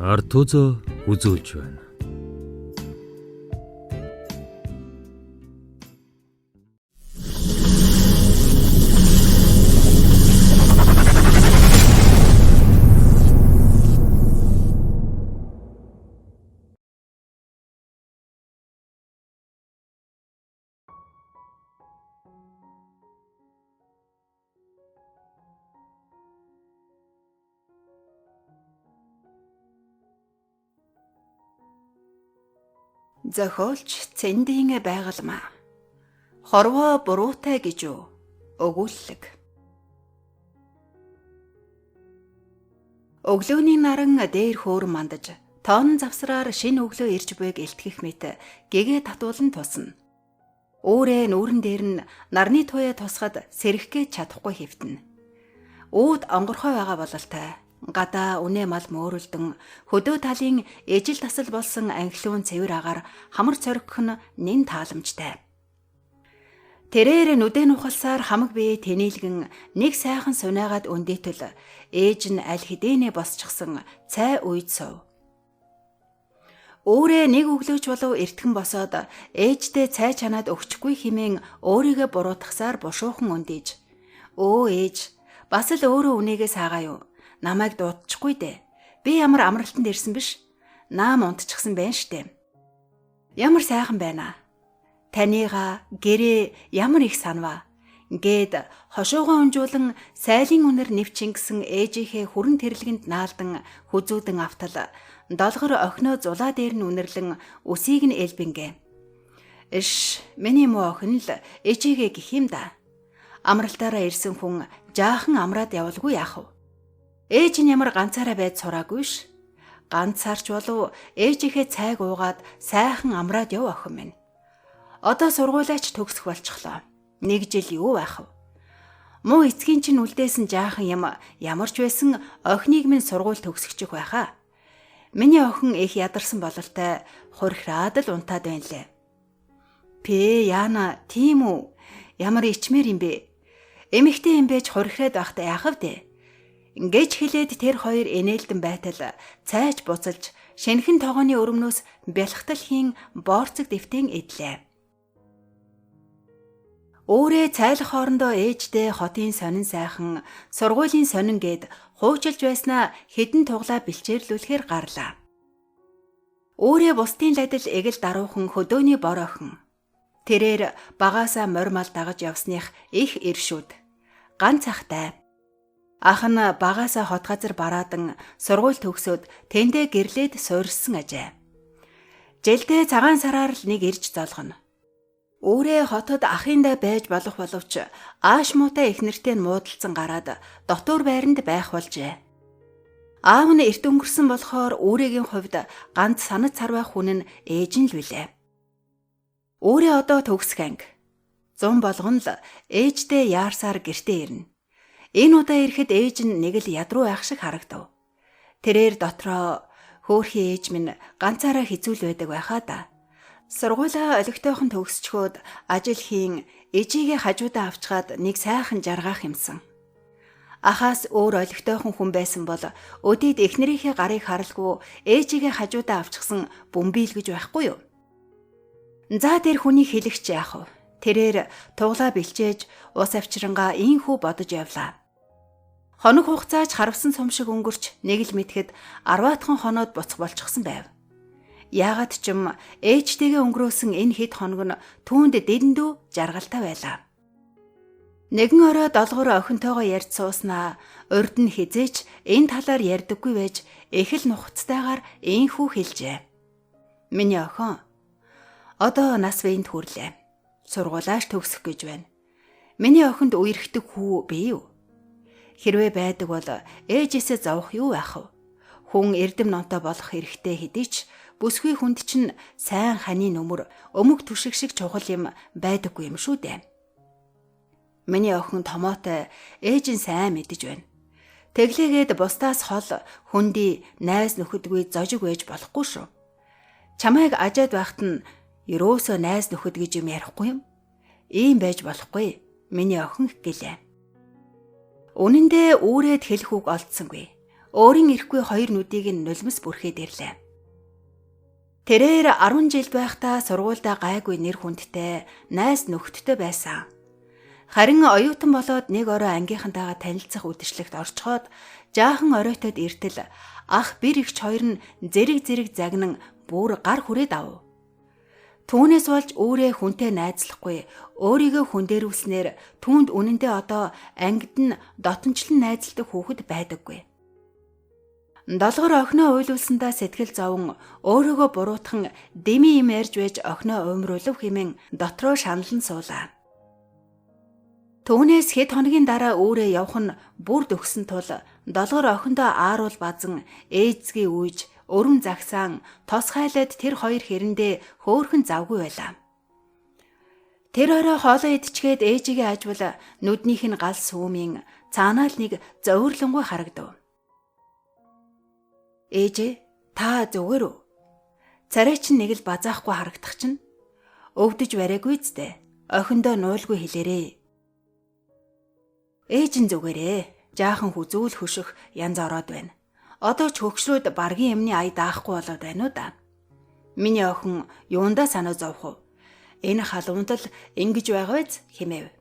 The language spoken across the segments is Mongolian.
Артузо үзүүлж байна. Зохиолч Цэндийн байгалмаа. Хорвоо буруутай гэж үү? Өгүүллэг. Өглөөний наран дээр хөөр мандаж, тоон завсраар шинэ өглөө ирж буйг элтгэх мэт гэгээ татуулан тусна. Үүрээ нүүрэн дээр нь нарны туяа тусахад сэрэх гэж чадахгүй хэвтэнэ. Үүд онгорхой байгаа бололтой. Гадаа үнэ мал мөөрөлдөн хөдөө талын ижил тасал болсон анхлуун цэвэр агаар хамар цоргох нь нэн тааламжтай. Тэрээр нүдэн ухалсаар хамаг бие тэнийлгэн нэг сайхан сунаагаад өндөөтөл ээж нь аль хэдийнэ босчихсон цай уйд сув. Өөрээ нэг өглөөч болов эртхэн босоод ээждээ цай чанаад өгчихгүй хэмээн өөрийгөө буруутгасаар бушуухан өндийж. Өө ээж, бас л өөрөө үнийгээ саагаа юу? Намайг дуудчихгүй дээ. Би ямар амралтанд ирсэн биш. Наам унтчихсан байна штэ. Ямар сайхан байна. Таныгаа гэрээ ямар их санваа. Гээд хошуугоо унжуулан сайлын үнэр нэвчингсэн ээжийнхээ хүрэн тэрлэгэнд наалдан хүзүүдэн автал долгор охиноо зулаа дээр нь үнэрлэн үсийг нь элбэнгэ. Иш, миний муу охин л ээжигээ гэх юм да. Амралтаараа ирсэн хүн жаахан амраад явалгүй яах вэ? Ээж нь ямар ганцаараа байж сураагүй ш. Ганцаарч болов ээжийнхээ цайг уугаад сайхан амраад яв охин минь. Одоо сургуулиач төгсөх болчихлоо. Нэг жил юу байх вэ? Муу эцгийн чинь үлдээсэн жаахан юм ямар ч байсан охиныг минь сургууль төгсгчих байхаа. Миний охин их ядарсан бололтой хурхраад л унтаад байна лээ. Пэ яана тийм үү? Ямар ичмэр юм бэ? Эмэгтэй юм байж хурхраад байхдаа яах вэ? Ингэж хэлээд тэр хоёр инээлдэн байтал цайж буцалж шинхэн тогооны өрөмнөөс бялхтал хийн боорцог дэвтэн идлээ. Өөрээ цайлах хоорондоо ээждээ хотын сонин сайхан, сургуулийн сонин гээд хуучилж байснаа хэдэн туглаа бэлчээрлүүлэхээр гарлаа. Өөрээ бусдын ладил эгэл даруухан хөдөөний бор охин. Тэрээр багаасаа морь мал дагаж явсных их иршүүд. Ганц ахтай. Ах нь багаасаа хот газар бараадан сургууль төгсөөд тэндээ гэрлээд суурьсан ажээ. Жилдээ цагаан сараар л нэг ирж золгоно. Өөрээ хотод ахындаа байж болох боловч ааш муутай их нэртэй нь муудалцсан гараад дотуур байранд байх болжээ. Аав нь эрт өнгөрсөн болохоор өөрийн хувьд ганц санаж сарвай хүн нь ээж нь л билээ. Өөрээ одоо төгсөх анги. Зун болгон л ээждээ яарсаар гэртээ ирнэ. Энэ удаа ирэхэд ээж нь нэг л ядруу байх шиг харагдав. Тэрээр дотроо хөөхий ээж минь ганцаараа хэзүүл байдаг байхаа да. Сургуулаа олигтойхон төгсчхөөд ажил хийн ээжигээ хажуудаа авчгаад нэг сайхан жаргаах юмсан. Ахаас өөр олигтойхон хүн байсан бол өдийд эхнэрийнхээ гарыг харалгүй ээжигээ хажуудаа авчихсан бөмбийл гэж байхгүй юу? За тэр хүний хэлэгч яах вэ? Тэрээр туглаа бэлчээж ус авчрангаа ийхүү бодож явлаа. Хоног хугацаач харавсан сум шиг өнгөрч нэг л мэтгэд 10-аатхан хоноод буцах болчихсон байв. Яагаад ч юм ээжтэйгээ өнгөрөөсөн энэ хэд хоног нь түүнд дэндүү жаргалтай байлаа. Нэгэн орой долгор охинтойгоо ярьж сууснаа урд нь хизээч энэ талаар ярьдаггүй байж их л нухацтайгаар ийхүү хэлжээ. Миний охин одоо нас биеинд хүрлээ. Сургуулааш төгсөх гэж байна. Миний охинд үерхдэг хүү бий юу? Хэрвээ байдаг бол ээжээсээ зовох юу байх вэ? Хүн эрдэм нонтой болох хэрэгтэй хэдий ч бүсгүй хүнд чинь сайн ханы нүмер өмг түшиг шиг чухал юм байдаггүй юм шүү дээ. Миний охин томоотой ээж нь сайн мэдэж байна. Тэглээгээд бусдаас хол хүндий найз нөхөдгүй зожиг байж болохгүй шүү. Чамайг ажаад байхад нь ерөөсөө найз нөхөд гэж юм ярихгүй юм. Ийм байж болохгүй. Миний охин гэлээ. Үнэн дээр үүрээд хэлэх үг олдсонгүй. Өөрийн ирэхгүй хоёр нүдийг нь нулимс бүрхээд ирлээ. Тэрээр 10 жил байхдаа сургуульдаа гайгүй нэр хүндтэй, найз нөхдөдтэй байсан. Харин оюутан болоод нэг орой ангийнхантайгаа танилцах үдшилтэд орчхоод жаахан оройтод эртэл ах бэр эгч хоёр нь зэрэг зэрэг загнан бүр гар хүрээд ав. Түүнээс болж үүрээ хүнтэй найзлахгүй, өөрийгөө хүндэрүүлснээр түүнд үнэндээ одоо ангид нь дотончлон найзалдаг хүүхэд байдаггүй. Долгор охиноо уйлуулсандаа сэтгэл зовон өөрийгөө буруутхан дэмий юм ярьж байж охиноо уймруулав хэмээн дотроо шаналн суулаа. Түүнээс хэд хоногийн дараа үүрээ явах нь бүр дөхсөн тул долгор охиндоо ааруул базан ээжзгээ үйж өрөм загсаан тос хайлаад тэр хоёр хэрэндээ хөөхөн завгүй байлаа. Тэр орой хоолоо идчгээд ээжигээ ажвал нүднийх нь гал сүүмийн цаанаа л нэг зовирлонгуй харагдав. Ээжээ та зүгээр үү? Царай чинь нэг л базаахгүй харагдах чинь өвдөж бариагүй зү. Охиндоо нуулгүй хэлээрээ. Ээж нь зүгээрээ. Жаахан хүзүүл хөшөх янз ороод байна. Одоо ч хөгшрөөд баргийн эмний ая даахгүй болоод байна уу да. Миний охин юундаа санаа зовх вэ? Энэ халуунд л ингэж байгаа биз хэмээв.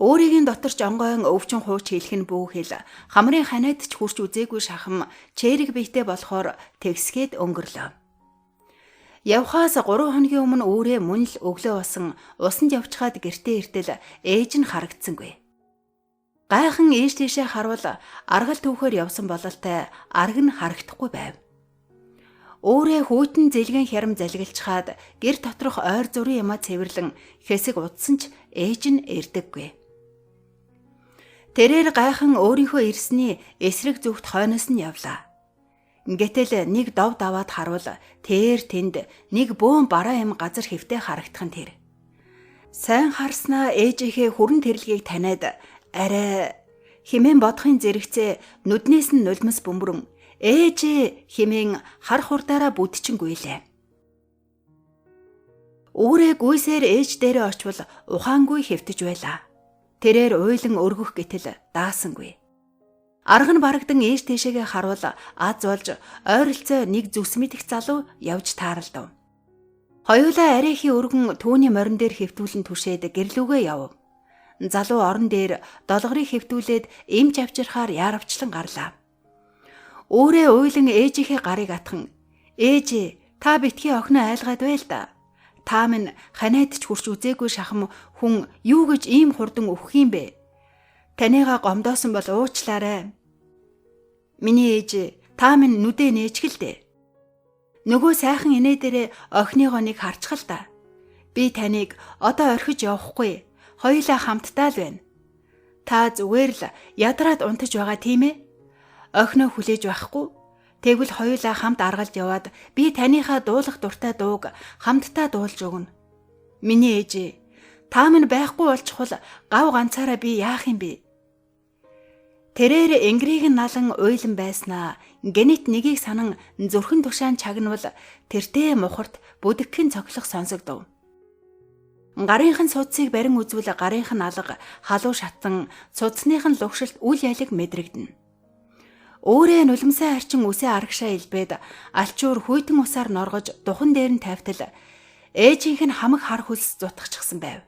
Өөрийг нь дотор ч онгойн өвчин хууч хэлэх нь бүү хэл хамрын ханиад ч хүрч үзээгүй шахам чэрэг биетэй болохоор тэгсгээд өнгөрлөө. Явхаас 3 хоногийн өмнө үүрээ мөн л өглөө болсон усанд явчхаад гэртээ иртэл ээж нь харагдсангүй. Гайхан ээж тийшээ харвал аргал түүхээр явсан бололтой арг нь харагдахгүй байв. Үүрээ хүйтэн зэлгэн хярам залгилчхаад гэр доторх ойр зургийн юмаа цэвэрлэн хэсэг удсан ч ээж нь эрдэггүй. Тэрээр гайхан өөрийнхөө ирсний эсрэг зүгт хойноос нь явлаа. Гэтэл нэг дов даваад харвал тэр тэнд нэг бөөн бараа юм газар хэвтэй харагдах нь тэр. Сайн харснаа ээжийнхээ хүрэн тэрлэгийг таниад арай химэн бодохын зэрэгцээ нүднээс нь нулимс бөмбөрөн ээжээ химэн хар хурдаараа бүдчингүйлээ. Үүрээ гүйсээр ээж дээрээ очвол ухаангүй хэвтэж байлаа. Тэрээр уйлан өргөх гэтэл даасангүй. Арга нь барагдан ээж тийшээгээ харуул аз болж ойролцоо нэг зүс мэдэх залуу явж тааралдав. Хоёулаа арайхийн өргөн түүний морин дээр хэвтүүлэн түшээд гэрлүүгээ яв. Залуу орон дээр долгорыг хэвтүүлээд эмч авчирхаар яаравчлан гарлаа. Үүрээ уйлан ээжийнхээ гарыг атхан "Ээжээ, та битгий охиноо айлгаад байл да. Та минь ханиад ч хүрч үзээгүй шахам хүн юу гэж ийм хурдан өөхөх юм бэ? Таныгаа гомдоосон бол уучлаарай. Миний ээж, та минь нүдээ нээчихэл дээ. Нөгөө сайхан инээ дээрээ охиныгоо нэг харчихал та. Би таныг одоо орхиж явахгүй. Хоёулаа хамтдаа л байна. Та зүгээр л ядраад унтаж байгаа тийм ээ? Охиноо хүлээж байхгүй. Тэгвэл хоёулаа хамт аргалж яваад би таныхаа дуулах дуртай дууг хамтдаа дуулж өгнө. Миний ээж, та минь байхгүй болчихвол гав ганцаараа би яах юм бэ? Тэрээр энгэрийг нь налан уйлан байснаа гэнэт нэгийг санан зүрхэн тушаан чагнавал тэртээ мухарт бүдэгхэн цоглох сонсогдов. Гарынх нь судсыг барин үзвэл гарынх нь алга халуу шатсан судсных нь лугшилт үл ялаг мэдрэгдэнэ. Өөрээ нулимсаа арчин үсээ арагшаа илбээд алчуур хүйтэн усаар норгож духан дээр нь тавьтал ээжийнх нь хамаг хар хөлс зутгчихсан байв.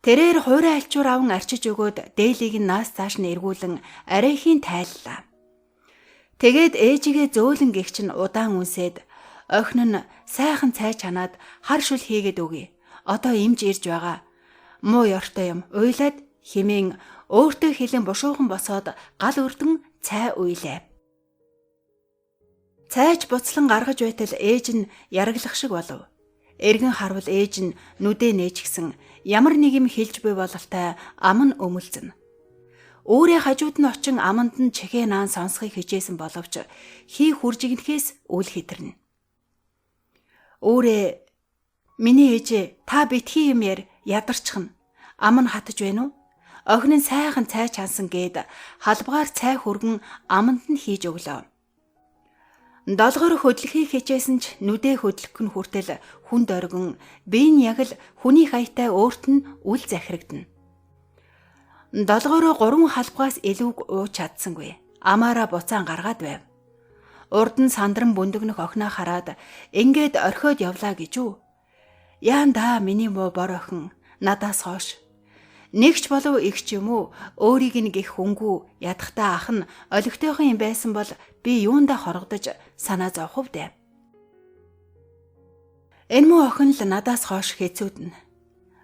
Тэрээр хуурай альчуур аван арчиж өгөөд дээлийг нь наас цааш нь эргүүлэн арайхийн тайллаа. Тэгээд ээжигээ зөөлөн гихч нь удаан үнсээд охин нь сайхан цай чанаад хар шүл хийгээд өгье. Одоо эмч ирж байгаа. Муу ёртой юм уйлаад химэн өөртөө хилэн бушуухан босоод гал өрдөн цай уйлаа. Цайч буцлан гаргаж байтал ээж нь яраглах шиг болов. Эргэн харвал ээж нь нүдээ нээчихсэн ямар нэг юм хэлж буй бололтой ам нь өмөлзөн. Өөрийн хажууд нь очин аманд нь чихээ наан сонсхийг хичээсэн боловч хий хүржигнэхээс үл хитэрнэ. Өөрээ миний ээжээ та битгий юм яар ядарчихна. Ам нь хатаж байна уу? Охин нь сайхан цай чансан гээд халбгаар цай хөргөн аманд нь хийж өглөө. Долгор хөдлөхийг хичээсэн ч нүдээ хөдлөх нь хүртэл хүнд оргин бие нь яг л хүний хаятай өөрт нь үл захирагдана. Долгороо 3 халбгаас илүүг ууж чадсангүй. Амаараа буцаан гаргаад байв. Урд нь сандран бүндөгнөх охиноо хараад ингээд орхиод явлаа гэж үү? Яан даа миний муу бор охин надаас хойш. Нэгч болов игч юм уу өөрийг нь гих хүнгүй ядахтаа ах нь олигтойхон юм байсан бол би юундаа хорогдож санаа зовх вэ? Энэ муу охин л надаас хойш хэцүүднэ.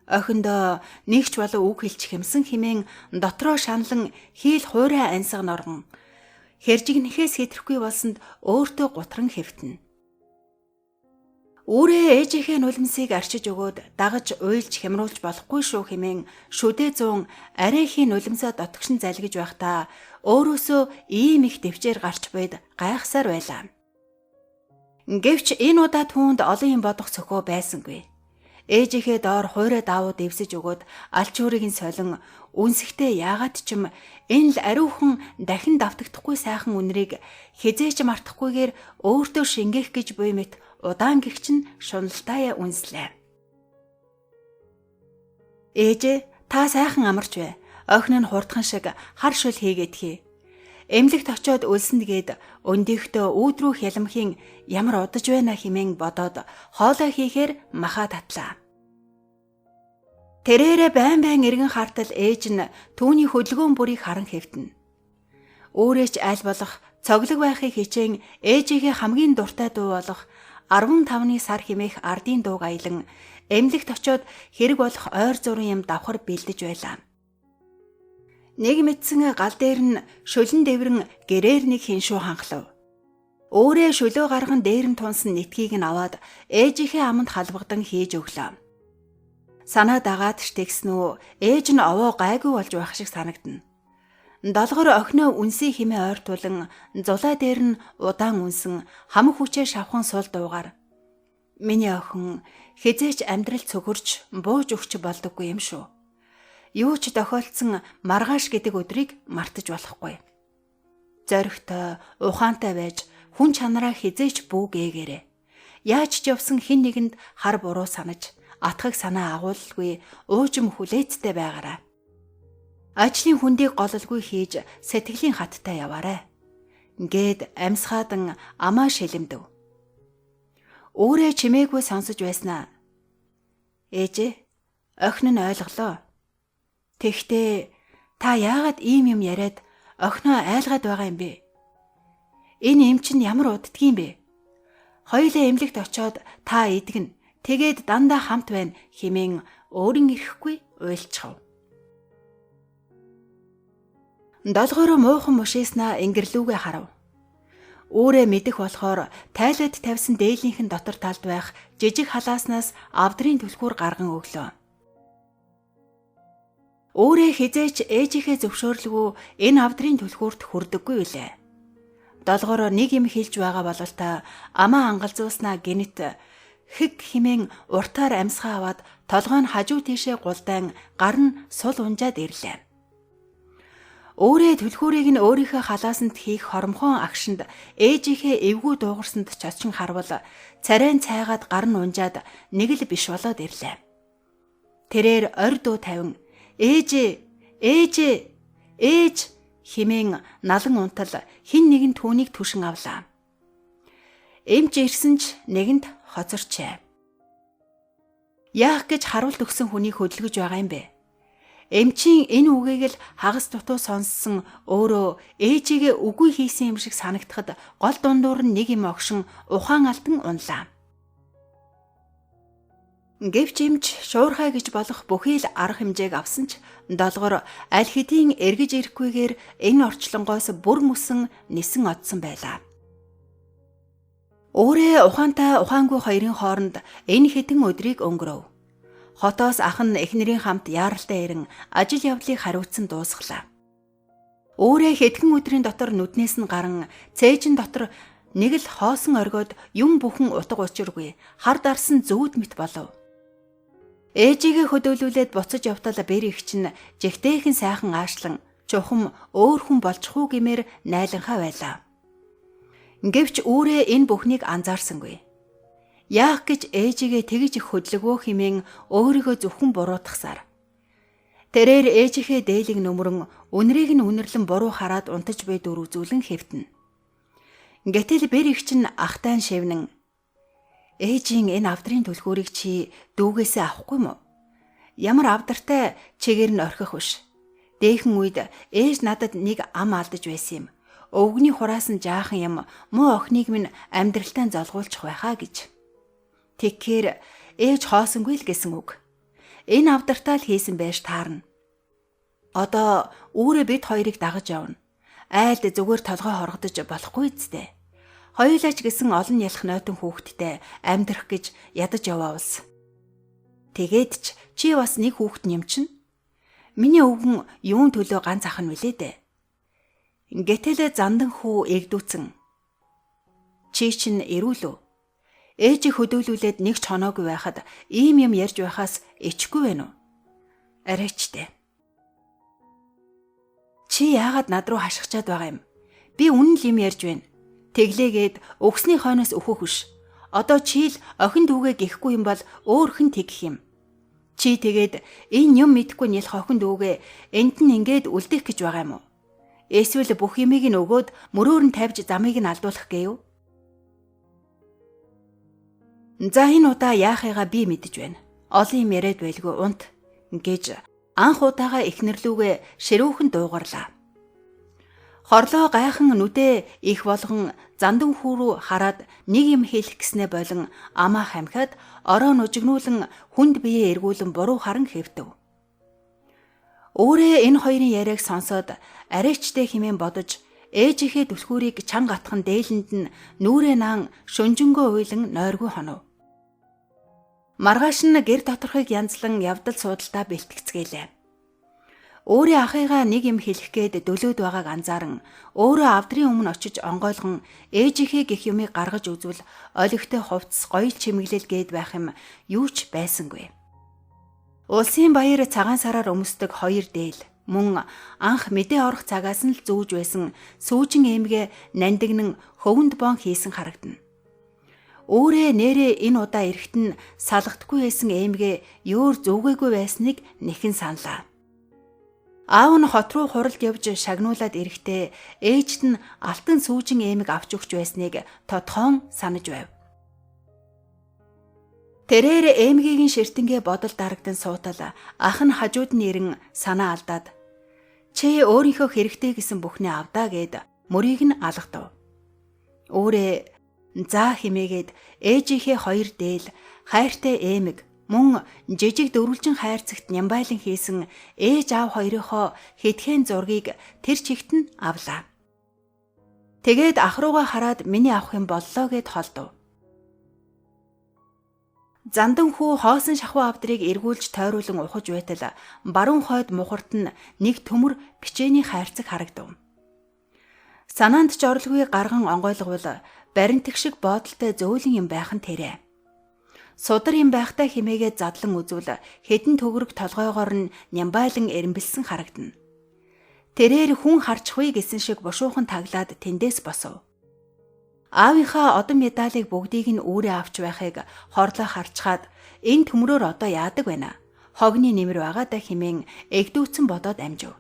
Охиндоо нэгч болов үг хэлчих юмсан хэмээн дотроо шаналн хийл хуурай ансга норгон хэржигнэхээс хэтрэхгүй болсонд өөртөө гутран хэвтэнэ. Үүрээ ээжийнхээ нулимсыг арчиж өгөөд дагаж уйлж хямруулж болохгүй шүү хэмээн шүдэ зуун арайхийн нулимсаа дотгошин залгиж байхдаа өөрөөсөө ийм их дэвчээр гарч буйд гайхсаар байлаа. Гэвч энэ удаа түүнд олон юм бодох цохоо байсангүй. Ээжийнхээ доор хуурай даавуу дэвсэж өгөөд алчуурыг нь солин үнсэхдээ яагаад ч юм энэ л ариухан дахин давтагдахгүй сайхан үнрийг хизээч мартахгүйгээр өөртөө шингээх гэж буй мэт удаан гихч нь шуналтай үнслээ. Ээжээ та сайхан амарч бай. Охин нь хурдхан шиг хар шул хийгээд хий. Эмнэлэгт очиод өлсөнд гээд өндийхтөө үүд рүү хялмхийн ямар удаж байна хэмээн бодоод хоолой хийхээр махаа татлаа. Тэрээрээ байн байн эргэн хартал ээж нь түүний хөдөлгөөн бүрийг харан хэвтэнэ. Өөрөөч аль болох цоглог байхыг хичээн ээжийнхээ хамгийн дуртай дуу болох 15-ны сар хэмээх ардын дууг аялан эмнэлэгт очиод хэрэг болох ойр зурын юм давхар бэлдэж байлаа. Нэг мэдсэн гал дээр нь шүлэн дэврэн гэрээр нэг хиншүү ханхлав. Өөрөө шөлөө гарган дээр нь тунсан нэтгийг нь аваад ээжийнхээ аманд халбагдан хийж өглөө. Санаа дагаад ч тэгсэн үү ээж нь овоо гайгүй болж байх шиг санагдана. Долгор охиноо үнсий хэмээ ойртуулан зулаа дээр нь удаан үнсэн хамаг хүчээ шавхан сул дуугаар миний охин хизээч амьдрал цөхөрч бууж өгч болдоггүй юм шүү. Юу ч тохиолдсон маргааш гэдэг өдрийг мартаж болохгүй. Зоригтой, ухаантай байж хүн чанараа хизээч бүү гээгээрэй. Яаж ч явсан хэн нэгэнд хар буруу санаж, атгах санаа агуулгүй уужим хүлээцтэй байгаарай. Ажлын хүндийг гололгүй хийж сэтгэлийн хаттай яваарай. Ингээд амьсгаадан амаа шилэмдэв. Өөрөө чимээгүй сонсож байснаа. Ээжээ, охин нь ойлголоо. Тэгэхдээ та яагаад ийм юм яриад охиноо айлгаад байгаа юм бэ? Энэ эм чинь ямар уддгийм бэ? Хоёулаа эмнэлэгт очиод та идэгнэ. Тэгээд дандаа хамт байна хэмээн өөрийн ирэхгүй уйлчихав. Долгороо муухан мушээснаа ингэрлүүгээ харав. Үүрээ мэдэх болохоор тайлаад тавьсан дээлийнхэн дотор талд байх жижиг халааснаас авдрын түлхүүр гарган өглөө. Үүрээ хизээч ээжийнхээ зөвшөөрлгүй энэ авдрын түлхүүрт хүрдэггүй билээ. Долгороо нэг юм хэлж байгаа болол та амаа ангалзуулснаа гинэт хэг химэн уртаар амьсгаа аваад толгой нь хажуу тийшээ гулдаан гар нь сул унжаад ирлээ. Өөрөө түлхүүрийг нь өөрийнхөө халаасанд хийх хоромхон агшинд ээжийнхээ эвгүй дуугарсанд чочин харвал царайн цайгаад гар нь унжаад нэг л биш болоод ирлээ. Тэрээр орь дуу тавин ээжээ ээжээ ээж химэн налан унтал хин нэгэн түүнийг түшин авлаа. Эмч ирсэн ч нэгэнд хоцорчээ. Яах гэж харуулт өгсөн хүнийг хөдөлгөж байгаа юм бэ? Эмчийн энэ үгийг л хагас дутуу сонссон өөрөө ээжигээ үгүй хийсэн юм шиг санагдахад гол дундуур нь нэг юм огшин ухаан алдан унлаа. Гэвч эмч шуурхай гэж болох бүхий л арга хэмжээг авсан ч долгор аль хэдийн эргэж ирэхгүйгээр энэ орчлонгоос бүр мөсөн нисэн одсон байлаа. Өөрөө ухаантай ухаангүй хоёрын хооронд энэ хэдэн өдрийг өнгөрөв. Хотоос ах нь эхнэрийн хамт яаралтай ирэн ажил явдлыг хариуцсан дуусглаа. Өөрөө хэдхэн өдрийн дотор нүднээс нь гаран цээжин дотор нэг л хоосон оргиод юм бүхэн утга учиргүй хар дарсан зүүд мэт болов. Ээжигээ хөдөөлүүлээд буцаж явтал бэр их чинь жигтээхэн сайхан аашлан чухам өөр хүн болчих уу гэмээр найланхаа байлаа. Гэвч үүрээ энэ бүхнийг анзаарсангүй. Яах гэж ээжигээ тэгж их хөдлөгөө хэмээн өөрийгөө зөвхөн буруутгасаар. Тэрээр ээжийнхээ дээлийг нөмрөн үнрийг нь үнэрлэн буруу хараад унтаж буй дүр үзүүлэн хэвтэнэ. Гэтэл бэр их чинь ахтай шивнэн ээжийн энэ авдрын түлхүүрийг чи дүүгээсээ авахгүй мó? Ямар авдартай чигээр нь орхих биш. Дээхэн үед ээж надад нэг ам алдаж байсан юм. Өвгөний хураасан жаахан юм муу охиныг минь амьдралтай золгуулчих байхаа гэж. Тэгэхээр ээж хоосонгүй л гэсэн үг. Энэ авдартаа л хийсэн байж таарна. Одоо үүрээ бид хоёрыг дагаж явна. Айлд зүгээр толгой хоргодож болохгүй зү. Хоёулаа ч гэсэн олон ялах нойтон хүүхэдтэй амьдрах гэж ядаж яваа улс. Тэгээд ч чи бас нэг хүүхэд юм чинь. Миний өвгөн юун төлөө ганц ах нь вүлээ дээ. Гэтэл зандан хүү эгдүүцэн. Чи чинь эрүүлв. Ээжийг хөдөөлүүлээд нэг ч хоноогүй байхад ийм юм ярьж байхаас ичгүй байна уу? Арайчтай. Чи яагаад над руу хашгичаад байгаа юм? Би үнэн л юм ярьж байна. Тэглээгээд өгсний хойноос өөхөх биш. Одоо чи л охин дүүгээ гэхгүй юм бол өөр хэн тэгэх юм? Чи тэгээд энэ юм мэдэхгүй нялх охин дүүгээ энд нь ингээд үлдэх гэж байгаа юм уу? Эсвэл бүх юмыг нь өгөөд мөрөөр нь тавьж замыг нь алдуулах гээв? За энэ удаа яахыгаа би мэдэж байна. Олон юм яриад байлгүй унт гэж анх удаага эхнэрлүүгээ ширүүхэн дуугарлаа. Хорлоо гайхан нүдээ их болгон зандан хүү рүү хараад нэг юм хэлэх гэснээ болон амаа хамхиад ороо нүжигнүүлэн хүнд биеэ эргүүлэн буруу харан хэвтэв. Өөрөө энэ хоёрын яриаг сонсоод арайчтай хэмээн бодож ээжийнхээ түлхүүрийг чанга атхан дээлэнд нь нүрээ наан шүнжэнгөө уйлан нойргүй хонов. Маргааш нь гэр доторхыг янзлан явдал суудалдаа бэлтгэцгээлээ. Өөрийн ахыгаа нэг юм хэлэх гээд дөлөөд байгааг анзааран өөрөө авдрын өмнө очиж онгойлгон ээжийнхээ гих юмыг гаргаж үзвэл олигтой хувцас гоёл чимэглэл гээд байх юм юу ч байсангүй. Улсын баяр цагаан сараар өмсдөг хоёр дээл мөн анх мэдээ орох цагаас нь л зүүж байсан сүүжин эмгээ нандинан хөвөнд бон хийсэн харагдана. Өөрөө нэрээ энэ удаа эрэхт нь салгахдаггүй байсан эмгээ өөр зүгээгүй байсныг нэхэн саналаа. Аав нь хот руу хуралд явж шагнуулад эрэхтээ ээжд нь алтан сүүжин эмэг авч өгч байсныг тодхон санаж байв. Тэрээр эмгийн ширтэнгээ бодол дарагдан суутал ах нь хажууд нь ирэн санаа алдаад чи өөрийнхөө хэрэгтэй гэсэн бүхнээ авдаа гэд мөрийг нь алгадав. Өөрөө заа химээгээд ээжийнхээ хоёр дээл хайртай эмэг мөн жижиг дөрвөлжин хайрцагт нямбайлан хийсэн ээж аав хоёрынхоо хэдхэн зургийг тэр чигт нь авлаа. Тэгээд ах руугаа хараад миний авах юм боллоо гэд холдов. Зандан хүү хоосон шахуу авдрыг эргүүлж тойруулан ухаж байтал баруун хойд мухарт нь нэг төмөр бичээний хайрцаг харагдав. Санаанд ч орлоггүй гарган онгойлговол баримтаг шиг боодолтой зөөлөн юм байх нь тэрэ. Судар юм байхтай химээгээ задлан үзвэл хэдэн төгрөг толгойгоор нь нямбайлан эрэмбэлсэн харагдана. Тэрээр хүн харчихвээ гэсэн шиг бушуухан таглаад тэндээс босов. Аавынхаа одон медалийг бүгдийг нь үүрээ авч байхыг хорлоо харчхаад энэ төмрөөр одоо яадаг байна. Хогны нэмэр байгаа да химээн эгдүүцэн бодоод амжив.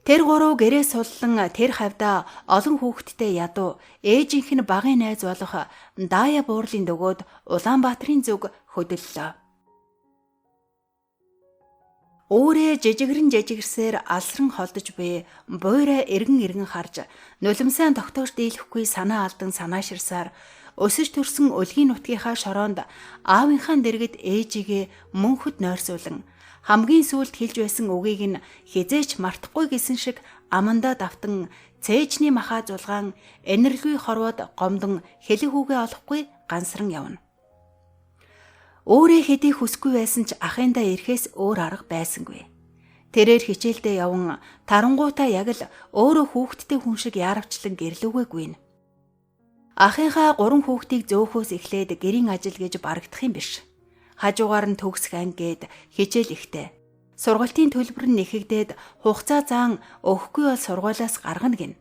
Тэр гурав гэрээ суллан тэр хавьдаа олон хүүхэдтэй ядуу ээжийнх нь багын найз болох Дая буурлын дөгөөд Улаанбаатарын зүг хөдөллөө. Өөрөө жижигрэн жижигэрсээр алсран холдож буй буйраа эргэн эргэн харж нулимсаа тогтоож дийлэхгүй санаа алдан санааширсаар өсөж төрсөн өлгийн нутгийнхаа шороонд аавынхаа дэргэд ээжигээ мөнхөд нойрсуулан хамгийн сүүлд хэлж байсан үгийг нь хизээч мартахгүй гэсэн шиг амандаа давтан цээжний махаа зулгаан энерлгүй хорвоод гомдон хэлэх үгээ олохгүй гансран явна. Өөрөө хэдий хүсгүй байсан ч ахындаа ирэхээс өөр арга байсангүй. Тэрээр хичээлдээ яван тарангуутаа яг л өөрөө хүүхэдтэй хүн шиг яаравчлан гэрлүүгээ гүйнэ. Ахынхаа 3 хүүхдийг зөөхөөс эхлээд гэрийн ажил гэж барагдах юм биш. Хажуугаар нь төгсөх анги гээд хичээл ихтэй. Сургалтын төлбөр нь нэхэгдээд хугацаа заан өгөхгүй бол сургуулиас гаргана гин.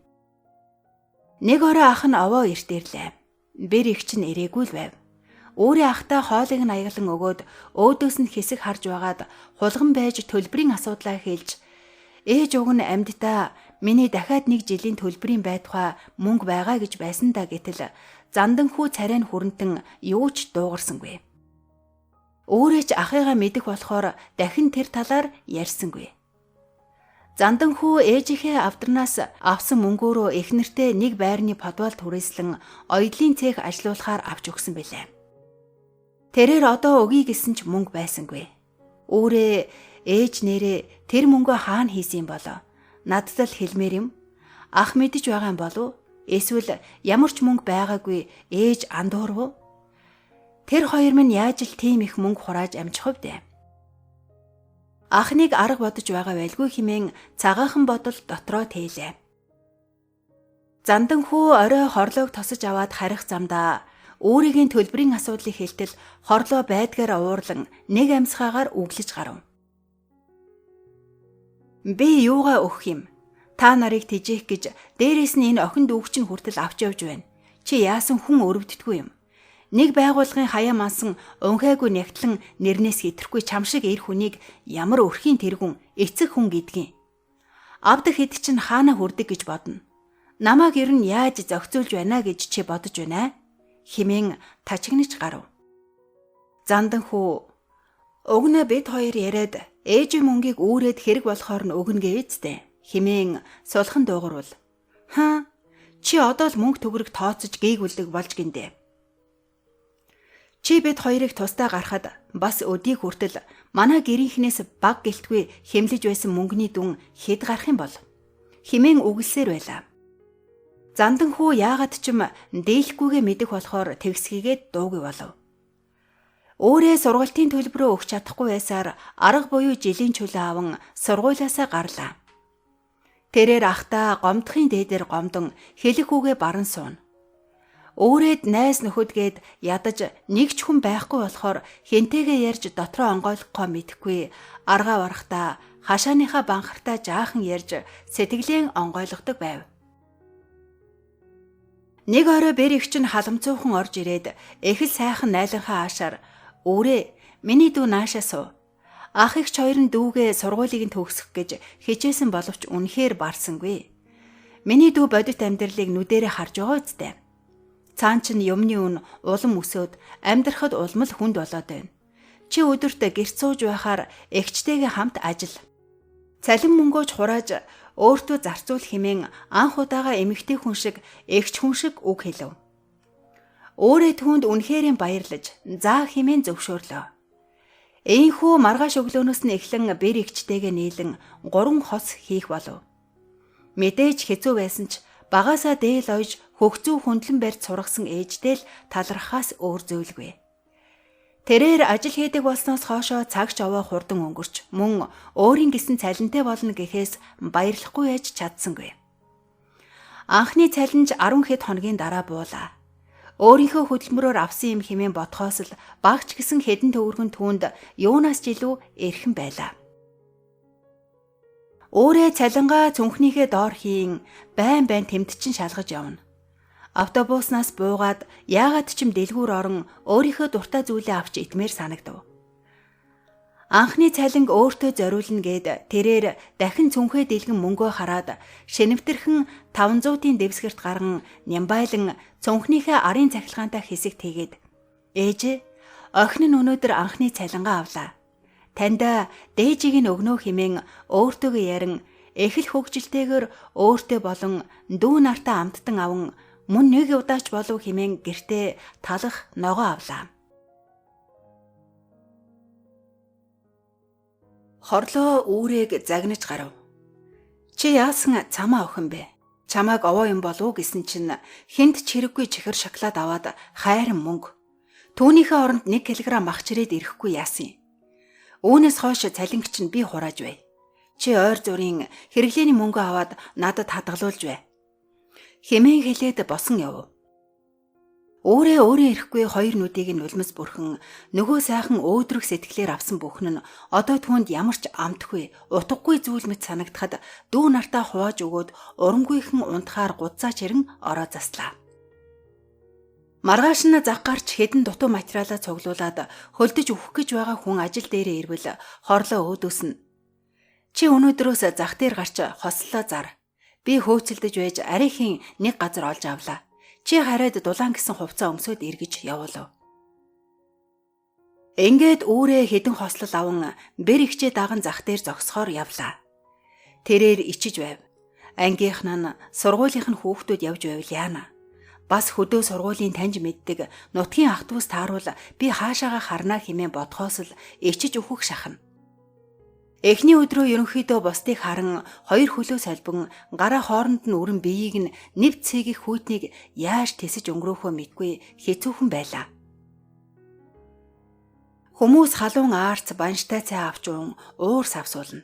Нэг орой ах нь овоо эрт ирлээ. Бэр их чинь ирээгүй л байв. Өөрийн ахтай хоолыг нь аяглан өгөөд өөдөөс нь хэсэг харж байгаад хулган байж төлбөрийн асуудлаа хэлж ээж уг нь амьддаа миний дахиад нэг жилийн төлбөрийн байтугай мөнгө байгаа гэж байсан да гэтэл зандан хүү царай нь хүрэнтэн юу ч дуугарсангүй. Өөрөө ч ахыгаа мэдэх болохоор дахин тэр талаар ярьсангүй. Зандан хүү ээжийнхээ авдарнаас авсан мөнгөөрөө эхнэртээ нэг байрны подвал түрээслэн оёдлын цех ажилуулахаар авч өгсөн билээ. Тэрээр одоо өгье гэсэн ч мөнгө байсангүй. Үүрээ ээж нэрээ тэр мөнгөө хаана хийсэн юм болоо? Надад л хэлмээр юм. Ах мэдэж байгаа юм болов? Эсвэл ямар ч мөнгө байгаагүй ээж андуурв уу? Тэр хоёр минь яаж л тийм их мөнгө хурааж амжих вэ дээ? Ахныг арга бодож байгаа байлгүй хэмээн цагаахан бодол дотроо тээлээ. Зандан хүү орой хорлоог тосож аваад харих замдаа өөрийн төлбөрийн асуудлыг хэлтэл хорлоо байдгаараа уурлан нэг амьсгаагаар үглэж гарав. Би юугаа өгөх юм? Та нарыг тижээх гэж дээрээс нь энэ охин дүүгч нь хүртэл авч явж байна. Чи яасан хүн өрөвддөггүй юм? Нэг байгууллагын хаяа мансан унхайгүй нягтлан нэрнээс хэтрэхгүй чам шиг эр хүнийг ямар өрхийн тэргүн эцэг хүн гэдгийг. Авдаг хэд чинь хаана хүрдэг гэж бодно. Намайг ер нь яаж зохицуулж байна гэж чи бодож байна? Химэн тачигнаж гарав. Зандан хүү өгнө бид хоёр яриад ээжийн мөнгийг үүрээд хэрэг болохоор нь өгнө гээцтэй. Химэн сулхан дуугарвал. Хаа чи одоо л мөнгө төгрөг тооцож гээгүүлдэг болж гиндэ. Чи бид хоёрыг тусдаа гарахад бас өдийг хүртэл манай гэрийнхнээс баг гэлтгүй хэмлэж байсан мөнгөний дүн хэд гарах юм бол химэн үгэлсээр байлаа. Зандан хүү яагаад ч юм дийлэхгүйгээ мэдэх болохоор тэгсгийгээд дуугүй болов. Өөрөө сургалтын төлбөрөө өгч чадахгүй байсаар арга буюу жилийн чөлөө аван сургуулиасаа гарлаа. Тэрээр ахтаа гомдохын дээдэр гомдон хэлэх үгээ баран сууна. Өөрөөд найз нөхөдгээд ядаж нэг ч хүн байхгүй болохоор хэнтэйгээ ярьж дотроо онгойлгохоо мэдэхгүй аргаа барахтаа хашааныхаа банхартаа жаахан ярьж сэтгэлээ онгойлгодог байв. Нэг орой бэр их чинь халамцуухан орж ирээд их л сайхан найланхаа аашаар "Үүрээ миний дүү наашаа суу. Ах эгч хоёр нь дүүгээ сургуулийг нь төгсөх гэж хичээсэн боловч үнэхээр барсангүй. Миний дүү бодит амьдралыг нүдэрээ харж байгаа үстэй. Цаан чинь юмны үн улам өсөөд амьдрахад улам л хүнд болоод байна. Чи өдөрт гэрт сууж байхаар эгчтэйгээ хамт ажил. Цалин мөнгөөч хурааж өөртөө зарцуул хэмээн анх удаага эмэгтэй хүн шиг эгч хүн шиг үг хэлв. Өөрөө түүнд үнэхэрийн баярлаж заа хэмээн зөвшөөрлөө. Ийхүү маргааш өглөөнөөс нь эхлэн бэр эгчтэйгээ нийлэн 3 хос хийх болов. Мэдээж хэцүү байсан ч багаасаа дээл ойж хөгцүү хөндлөн барьж сургасан ээжтэй л талархахаас өөр зүйлгүй. Тэрээр ажил хийдэг болсноос хоошоо цагч овоо хурдан өнгөрч мөн өөрийн гисэн цалинтай болно гэхээс баярлахгүй байж чадсангүй. Анхны цалинж 10 хэд хоногийн дараа буулаа. Өөрийнхөө хөдөлмөрөөр авсан юм хэмээн бодхоос л багч гисэн хэдэн төгрөгөн түүнд юунаас ч илүү эрхэн байлаа. Өөрөө цалингаа цүнхнийхээ доор хийн байн байн тэмдчин шалгаж явна. Автобуснаас буугаад яагаад ч юм дэлгүүр орон өөрийнхөө дуртай зүйлээ авч идмээр санагдав. Анхны цалинг өөртөө зориулна гэд тэрээр дахин цүнхээ дэлгэн мөнгөө хараад шинэвтэрхэн 500-ийн дэвсгэрт гарган нямбайлан цүнхнийхээ арын цахилгаантай хэсэг тэгээд "Ээжээ, охин нь өнөөдөр анхны цалингаа авлаа. Танд дээжийг нь өгнө хэмээн өөртөөгөө ярин их л хөгжилтэйгээр өөртөө болон дүү нартаа амттан аван мөн нэг удаач болов хэмээн гэртээ талах ногоо авлаа. Хорлоо үүрээг загнаж гарав. Чи яасан цамаа охин бэ? Чамааг овоо юм болов уу гэсэн чинь хүнд ч хэрэггүй чихэр шоколад аваад хайран мөнгө. Түүнийхээ оронд 1 кг мах чирээд ирэхгүй яасан юм. Үүнээс хойш цалингч нь би хурааж бай. Чи ойр зүрийн хэрэглээний мөнгө аваад надад хадгалуулж бай. Хэмээн хэлээд босон яв. Өөрөө өөрөө ирэхгүй хоёр нүдийг нь нулимс бүрхэн нөгөө сайхан өөдрөг сэтгэлээр авсан бүхэн нь одоо түүнд ямар ч амтгүй, утгагүй зүйл мэт санагдахад дүү нартаа хувааж өгөөд урамгүйхэн унтахаар гудцаа чирэн ороо заслаа. Маргааш нь зах гарч хэдэн дутуу материалаа цуглуулад хөлдөж өгөх гэж байгаа хүн ажил дээрээ ирвэл хорлоо өөдөөс нь "Чи өнөөдрөөс зах дээр гарч хослолоо зар. Би хөөцөлдөж байж арийнхын нэг газар олж авлаа. Чи хараад дулаан гэсэн хувцас өмсөөд эргэж явуулав." Ингээд үүрээ хэдэн хослол аван бэр ихчээ даган зах дээр зогсохоор явлаа. Тэрээр ичиж байв. Ангийнх нь сургуулийнх нь хүүхдүүд явж байвал яана. Бас хөдөө сургуулийн таньж мэддэг нутгийн ах дүүс тааруул би хаашаага харна хэмээн бодхоос л ичиж өөхөх шахна. Эхний өдрөө ерөнхийдөө бусдыг харан хоёр хөлөө солбон гараа хооронд нь өрн биеийг нь нэв цэгийг хүйтнийг яаж тэсэж өнгөрөөхөө мэдгүй хэцүүхэн байлаа. Хүмүүс халуун аарц банштай цай авч уун уур савсуулна.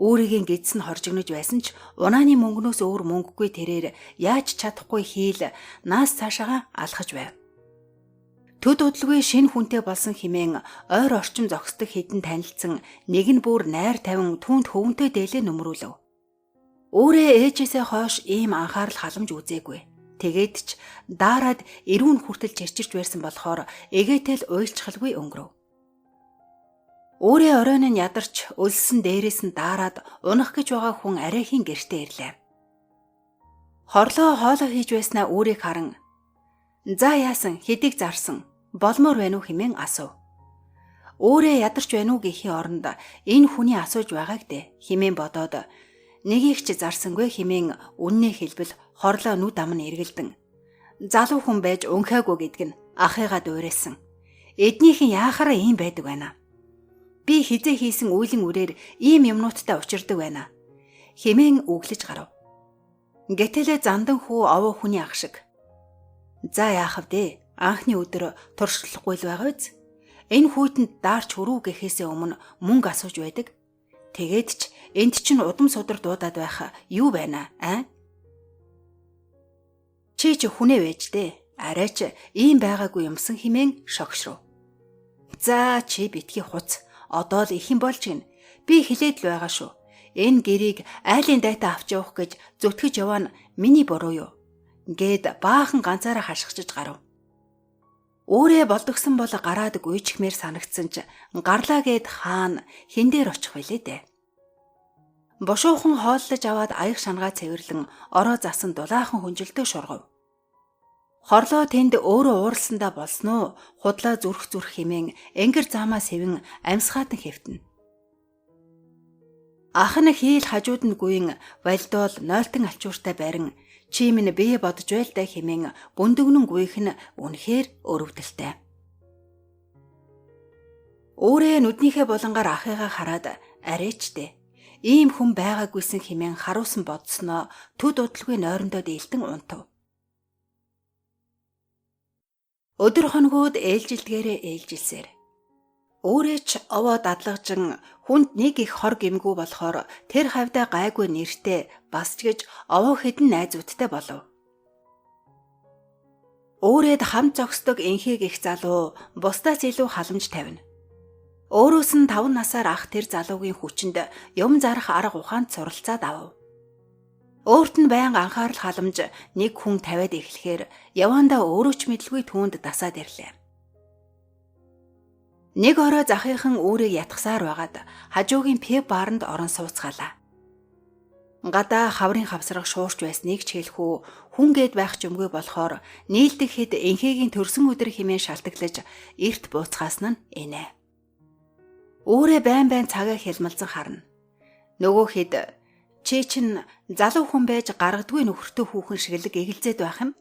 Өөрийн гидс нь хоржигнож байсан ч унааны мөнгнөөс өөр мөнгөгүй тэрээр яаж чадахгүй хийл наас цаашаага алхаж байв. Төд удалгүй шинэ хүнтэй болсон хэмээн ойр орчим зогсдог хэдэн танилцсан нэг нь бүр найр тавин түүнд хөвөнтэй дээлээ нөмрүүлв. Өөрөө ээжээсээ хойш ийм анхаарал халамж үзээгүй. Тэгээд ч daarад эрүүн хүртэл чирчирч байсан болохоор эгээтэл уйлчхалгүй өнгөрөв. Өөрөө оройн нь ядарч өлссөн дээрээс нь daarад унах гэж байгаа хүн арайхийн гэртээ ирлээ. Хорлоо хоолоо хийж байснаа өөрийг харан "За яасан хэдийг зарсан болмоор байна уу?" хэмээн асуув. Өөрөө ядарч байна уу гэхийн оронд энэ хүний асууж байгааг дээ хэмээн бодоод нэгийг ч зарсангүй хэмээн үннээ хэлбэл хорлоо нүд ам нь эргэлдэн. Залуу хүн байж унхаагүй гэдг нь ахыгаа дуурайсан. Эднийхэн яахаараа ийм байдаг байна. Би хизээ хийсэн үйлийн үрээр ийм юмнуудтай учирдаг байна хэмээн өглөж гарав. Гэтэлээ зандан хүү овоо хүний ах шиг. "За яах вэ? Анхны өдөр туршлахгүй л байгаа биз? Энэ хүүтэнд даарч хөрүү гэхээсээ өмнө мөнгө асууж байдаг. Тэгээд ч энд чинь удам судар дуудаад байх юу байна аа? Чи ч хүнээ байж дээ. Арайч ийм байгаагүй юмсан" хэмээн шогшров. "За чи битгий хуц. Одоо л их юм болж гин. Би хилээд л байгаа шүү. Энэ гэрийг айлын дайтай авч явах гэж зүтгэж яваа нь миний буруу юу?" гээд баахан ганцаараа хашгичж гарав. Өөрөө болдогсон бол гараад гүйчихмээр санагдсан ч гарлаа гэд хаана хэн дээр очих вүлээ дээ. Бушуухан хооллож аваад аяг шангаа цэвэрлэн ороо засан дулаахан хүнжилтөө шургав. Хорлоо тэнд өөрөө ууралсандаа болсон уу худлаа зүрх зүрх хэмээн энгэр заамаа сэвэн амьсгаатан хэвтэнэ. Ах нь хийл хажууд нь гүйн валдоол нойлтон алчууртай барин чи минь бие бодож байл да хэмээн бүндөгнөн гүйх нь үнэхээр өрөвдөлтэй. Өөрөө нүднийхээ булангаар ахыгаа хараад арайчтэй. Ийм хүн байгаагүйсэн хэмээн харуулсан бодсноо төд удалгүй нойрондоо дээлтэн унтав. Өдөр хоногуд ээлжилдгээрээ ээлжилсээр. Өөрөө ч овоо дадлагжин хүнд нэг их хор гимгүү болохоор тэр хавьдаа гайгүй нэртэй бас ч гэж овоо хэдэн найзуудтай болов. Өөрөөд хамт зогсдог энхийг их залуу бусдаас илүү халамж тавина. Өөрөөс нь 5 насаар ах тэр залуугийн хүчинд юм зарах арга ухаанд суралцаад авав. Өөрт нь байнга анхаарал халамж нэг хүн тавиад эхлэхээр явандаа өөрөө ч мэдлгүй түүнд дасаад ирлээ. Нэг орой захынхан үүрийг ятгсаар байгаад хажуугийн пив бааранд орон сууцгаалаа. Гадаа хаврын хавсраг шуурч байсныг ч хэлэхүү хүн гээд байх ч юмгүй болохоор нийлдэг хэд энхээгийн төрсөн өдөр хэмээн шалтгаглаж эрт бууцгаасан нь инэ. Үүрээ байн байн цагаа хялмалзан харна. Нөгөө хэд чи чин залуу хүн байж гаргадгүй нөхөртөө хүүхэн шиглэг эгэлзээд байх юм.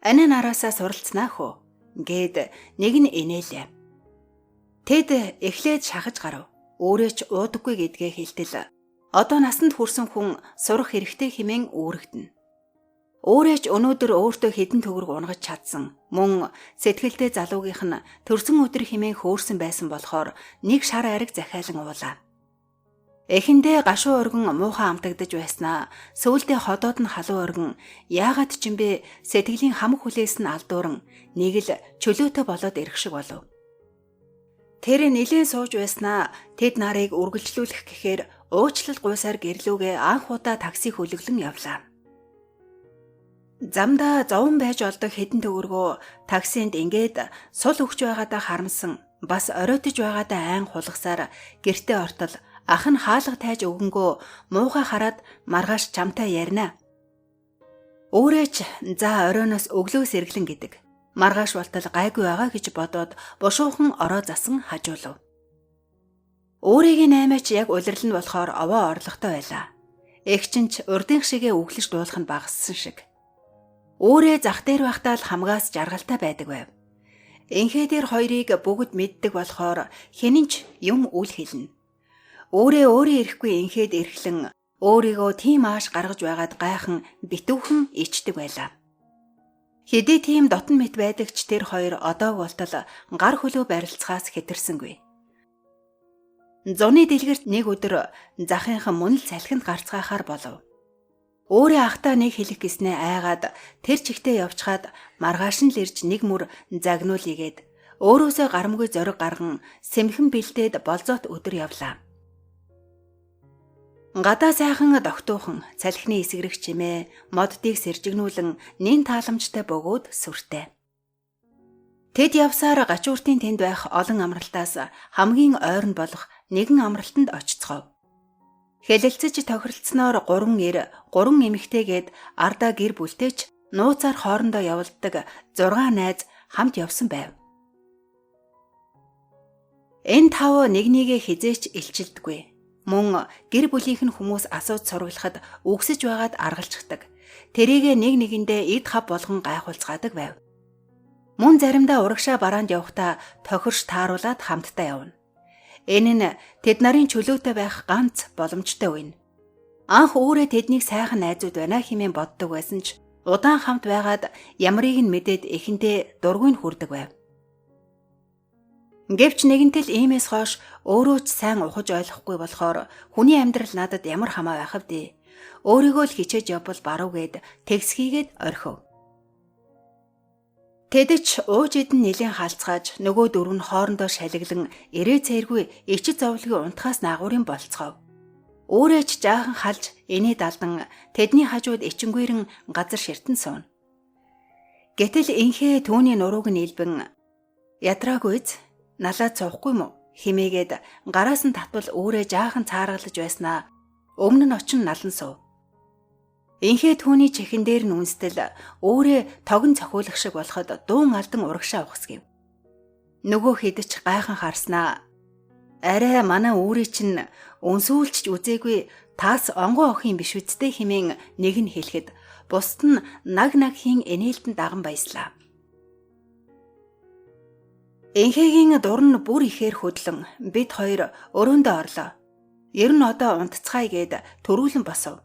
Ани нараасаа суралцнаа хөө гээд нэг нь инээлээ. Тэд эхлээд шахаж гарав. Өөрөө ч уудаггүй гэдгээ хэлтэл одоо насанд хүрсэн хүн сурах хэрэгтэй хэмээн үүрэгдэнэ. Өөрөө ч өнөөдөр өөртөө хэдэн төгрөг унгаж чадсан. Мөн сэтгэлдээ залуугийнх нь төрсөн өдөр хэмээн хөөрсөн байсан болохоор нэг шар ариг захиалан уулаа. Эхэндээ гашуу өргөн муухай амтагдаж байснаа сүүлдээ ходоод нь халуун өргөн яагаад ч юм бэ сэтгэлийн хамаг хүлээс нь алдууран нэг л чөлөөтэй болоод ирэх шиг болов. Тэр нилээн сууж байснаа тэд нарыг үргэлжлүүлэх гэхээр уучлал гуйсаар гэрлүүгээ анх удаа такси хөлөглөн явлаа. Замдаа зовон байж олдог хэдэн төгрөгөө таксинд ингээд сул өгч байгаадаа харамсан бас оройтож байгаадаа айн хулгасаар гэртээ ортол ах нь хаалга тайж өгөнгөө муухай хараад маргааш чамтай ярина. Өөрөө ч за оройноос өглөө сэргэлэн гэдэг. Маргааш болтол гайгүй байгаа гэж бодоод бушуухан ороо засан хажуулав. Өөрийг наймаач яг улирал нь болохоор овоо орлоготой байлаа. Эгч нь ч урдынх шигээ өглөж дуулах нь багассан шиг. Өөрөө зах дээр байхдаа л хамгаас жаргалтай байдаг байв. Энхээ дээр хоёрыг бүгд мэддэг болохоор хэн нь ч юм үл хэлнэ. Өөрөө өөрөө ирэхгүй энхэд эрхлэн өөрийгөө тийм ааш гаргаж байгаад гайхан битүүхэн ичдэг байлаа. Хэдий тийм дотн мэт байдаг ч тэр хоёр одоо болтол гар хөлөө барилцахаас хэтэрсэнгүй. Зуны дэлгэрт нэг өдөр захынхан мөн л салхинд гарцгаахаар болов. Өөрөө ахтаа нэг хэлэх гэснээ айгаад тэр чигтээ явчхаад маргааш нь л ирж нэг мөр загнуулъя өөрөөсөө гарамгүй зориг гарган сэмхэн бэлдээд болзоот өдөр явлаа. Гадаа сайхан догтуухан салхины эсгэрэх чимээ моддыг сэржигнүүлэн нин тааламжтай бөгөөд сүртэй. Тэд явсаар гачууртын тэнд байх олон амралтаас хамгийн ойр нь болох нэгэн амралтанд очицгов. Хэлэлцэж тохиролцсноор 3 эр 3 эмэгтэйгээд ардаа гэр бүлтэй ч нууцаар хоорондоо явалддаг 6 найз хамт явсан байв. Энэ тав нэг нэгээ хизээч илчилдэггүй. Мөн гэр бүлийнх нь хүмүүс асууж сурвалхад үгсэж байгаад аргалчихдаг. Тэрийгэ нэг нэгэндээ эд хав болгон гайхуулцгаадаг байв. Мөн заримдаа урагшаа бараанд явхдаа тохирш тааруулаад хамтдаа явна. Энэ нь тэд нарын чөлөөтэй байх ганц боломжтой үе. Анх өөрөө тэднийг сайхан найзууд байна хэмээн боддог байсан ч удаан хамт байгаад ямрыг нь мэдээд эхэндээ дургүй нь хүрдэг байв. Гэвч нэгэнтэл иймээс хойш өөрөө ч сайн ухаж ойлгохгүй болохоор хүний амьдрал надад ямар хамаа байх вэ? Өөрийгөө л хичээж явбал баруй гэд тэгсхийгээд орхив. Тэд ч ууж идэн нэлээн халцгааж нөгөө дөрөв нь хоорондоо шалиглан эрээ цээргүй ичид зовлогийн унтахаас наагурын болцгов. Өөрөө ч жаахан халж инээ далдан тэдний хажууд ичингүйрэн газар ширтэн сууна. Гэтэл инхээ түүний нурууг нь илбэн ядраагүй биз налаад цуухгүй мө химээгээд гараас нь татвал өөрөө жаахан цааргалаж байснаа өмнө нь очин налан суув. Инхээ түүний чихэн дээр нь үнстэл өөрөө тогон цохиулах шиг болоход дуун алдан урагшаа ухсгэв. Нөгөө хэд ч гайхан харснаа арай манай үүрий чинь өнсүүлч үзээгүй таас онгон охин биш үсттэй хэмээн нэг нь хэлэхэд бусд нь наг наг хийн инээлтэн даган баяслаа. Инхээгийн дур нь бүр ихээр хөдлөн бид хоёр өрөөндөө орлоо. Ер нь одоо унтцгаая гэд төрүүлэн босов.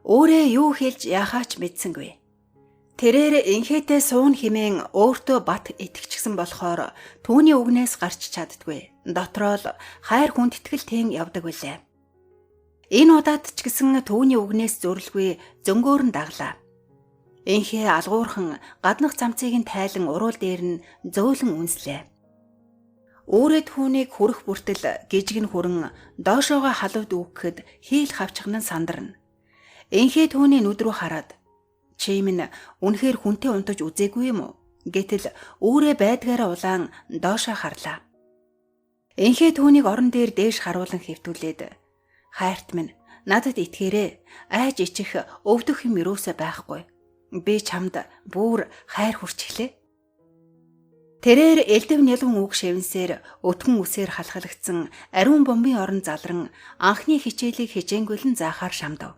Өөрөө юу хэлж яхаач мэдсэнгүй. Тэрээр инхээтэй суун хэмээн өөртөө бат итгэчихсэн болохоор түүний үгнээс гарч чаддгүй. Дотроо л хайр хүндэтгэл тэн явдаг билээ. Энэ удаад ч гэсэн түүний үгнээс зөрлгүй зөнгөөр нь даглаа. Инхээ алгуурхан гаднах замцыг нь тайлан уруул дээр нь зөөлөн үнслээ. Өөрөө түүнийг хүрэх бүртэл гижиг нь хүрэн доошоогоо халууд үүгэхэд хийл хавчхан нь сандарна. Инхээ түүний нүд рүү хараад чи минь үнэхээр хүнтэй унтаж үзээгүй юм уу? Гэтэл үүрээ байдгаараа улаан доошоо харлаа. Инхээ түүнийг орон дээр дээш харуулан хэвтүүлээд хайрт минь надад итгээрэй. Айж ичих өвдөх юм юусоо байхгүй. Би чамд бүр хайр хүрчихлээ. Тэрээр элдв нялван үг шивэнсээр өтгөн үсээр халахлагдсан ариун бомбын орон залран анхны хичээлийг хичээнгүйлэн заахаар шамдав.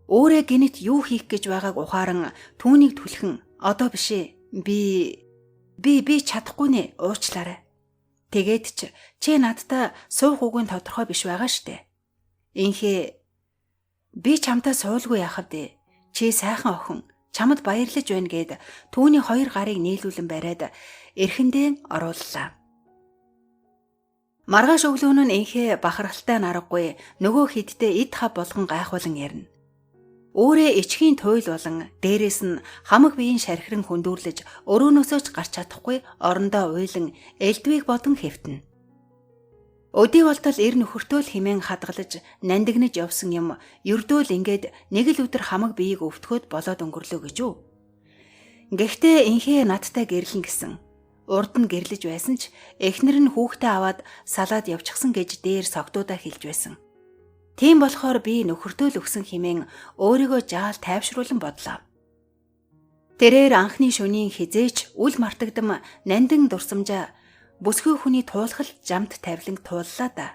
Өөрөө гинэт юу хийх гэж байгааг ухааран түүнийг түлхэн одоо биш ээ. Би чадахгүй нэ уучлаарай. Тэгээд ч чи надтай суух үгүй нь тодорхой биш байгаа штэ. Инхээ би чамтай суулгүй яах вэ? Чи сайхан охин чамд баярлаж байна гэд түүний хоёр гарыг нийлүүлэн бариад эрхэндээ орууллаа. Маргааш өглөөн нь инхээ бахархалтай наргагүй нөгөө хиддээ эд хав болгон гайхуулан ярина. Өөрөө ичхийн туйл болон дээрээс нь хамаг биеийн шархиран хөндүүрлэж өрөөнөөсөө ч гарч чадахгүй орондоо уйлан элдвийг бодон хэвтэнэ. Өдий болтол эр нөхөртөө л хэмээн хадгалж нандинаж явсан юм ердөө л ингээд нэг л өдөр хамаг биеийг өвтгөхөд болоод өнгөрлөө гэж үү. Гэхдээ инхээ надтай гэрлэн гэсэн. Урд нь гэрлэж байсан ч эхнэр нь хүүхдээ аваад салаад явчихсан гэж дээр согтуудаа хэлж байсан. Тийм болохоор би нөхөртөө л өгсөн хэмээн өөрийгөө жаал тайвшруулан бодлоо. Тэрээр анхны шөнийн хизээч үл мартагдам нандин дурсамжаа бүсгүй хүний туулхал жамт тавилан тууллаа да.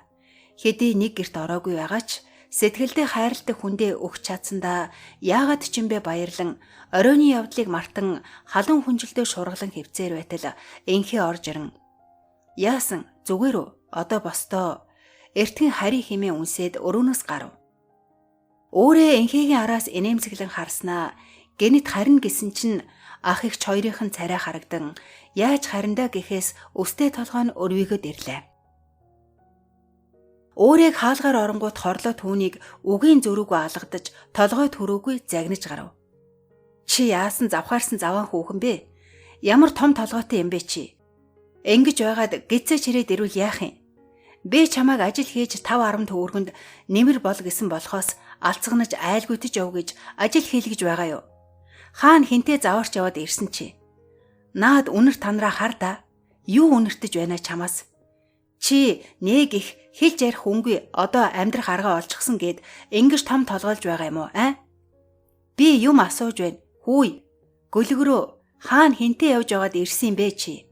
Хэдий нэг герт ороогүй байгаа ч сэтгэлдээ хайрладаг хүндээ өгч чадсандаа яагаад ч юм бэ баярлан оройны явдлыг мартан халуун хүнжилдээ шургалан хөвцээр байтал энхээ орж ирэн. Яасан зүгээр үү? Одоо бостоо. Эртхэн хари химээ үнсээд өрөөнөөс гарав. Өөрөө энхээгийн араас инээмсэглэн харснаа гэнэт харина гэсэн чинь ах эгч хоёрынх нь царай харагдан яаж харандаа гэхээс өстэй толгой нь өрвийгöd ирлээ. Өөрийг хаалгаар оронгууд хорлоо түүнийг үгийн зөрүүгүй алгадаж толгой төрөөгүй загнаж гарав. Чи яасан завхаарсан заваан хүүхэн бэ? Ямар том толгойтой юм бэ чи? Ингэж байгаад гизээ чирээд ирвэл яах юм? Би чамайг ажил хийж 5 10 төгрөгөнд нэмэр бол гэсэн болохоос алцганаж айлгүйтэж яв гэж ажил хийлгэж байгаа юу? Хаана хинтээ заваарч яваад ирсэн чи? Наад үнэр танраа хар да. Юу үнэртэж байна чамаас? Чи нэг их хэлж ярих хүнгүй одоо амьдрах арга олчихсон гэд ингэж том толгойлж байгаа юм уу аа? Би юм асууж байна. Хүү. Гөлгөрөө хаана хинтээ явж байгаад ирсэн юм бэ чи?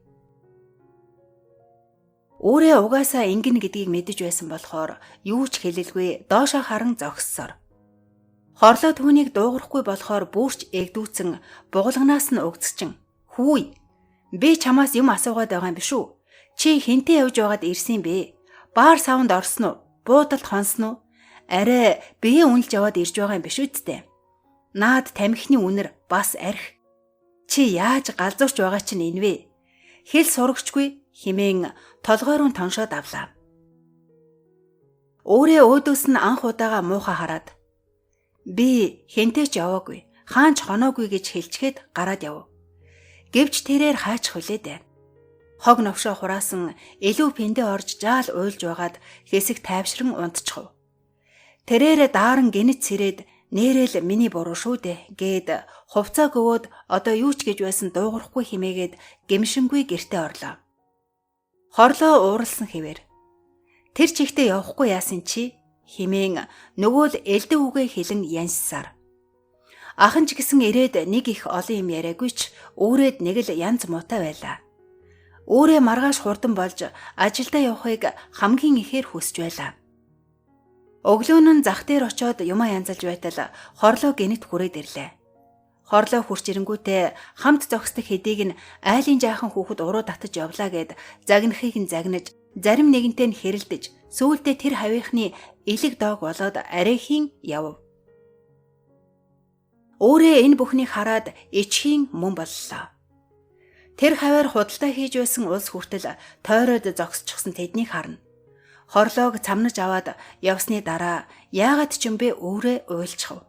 Өөрөө угаасаа ингэнэ гэдгийг мэдэж байсан болохоор юу ч хэлэлгүй доошоо харан зогссоор. Хорлоо түүнийг дуугарахгүй болохоор бүрч эгдүүцэн бугалганаас нь угцчин. Хүү. Би чамаас юм асуугаад байгаа юм биш үү? Чи хинтээ явж байгаад ирсэн бэ? Баар савнд орсон уу? Буудалд хонсон уу? Арай бие үнэлж яваад ирж байгаа юм биш үсттэй. Наад тамхины үнэр бас арх. Чи яаж галзуурч байгаа чинь энэ вэ? Хэл сурагчгүй химэн толгой руу тоншоод авлаа. Өөрөө өөдөөс нь анх удаага муухай хараад би хэнтэй ч яваагүй, хаан ч хоноогүй гэж хэлчихэд гараад яв. Гэвч тэрээр хаачих хүлээ дээ. Хог новшоо хураасан илүү пэндэ орж жаал уйлж байгаад хэсэг тайвшран унтчихв. Тэрээр дааран гинэт сэрээд нэрэл миний буруу шүү дээ гэд хувцаа гөвөөд одоо юу ч гэж байсан дуугарахгүй химээгээд гэмшингүй гэртээ орлоо. Хорлоо ууралсан хэвээр. Тэр чигтээ явахгүй яасан чи химээн нөгөө л элдв үгээ хэлэн янссаар. Ах нь ч гэсэн ирээд нэг их олон юм яриаггүй ч өөрөөд нэг л янз муутай байлаа. Өөрөө маргааш хурдан болж ажилдаа явахыг хамгийн ихээр хүсэж байлаа. Өглөө нь зах дээр очиод юмаа янзалж байтал хорлоо гинэт хүрээд ирлээ. Хорлоо хурч ирэнгүүтээ хамт зогсдог хэдийг нь айлын жаахан хүүхэд уруу татаж явлаа гэд загнахыг нь загнаж зарим нэгэнтэй нь хэрэлдэж сүүлдээ тэр хавийнхны элэг доог болоод арайхийн яв. Өөрөө энэ бүхнийг хараад ичхийн мөн боллоо. Тэр хаваар худалдаа хийж байсан улс хүртэл тойроод зогсчихсон тэднийг харна. Хорлоог цамнаж аваад явсны дараа яагаад ч юм бэ өөрөө уйлчихв.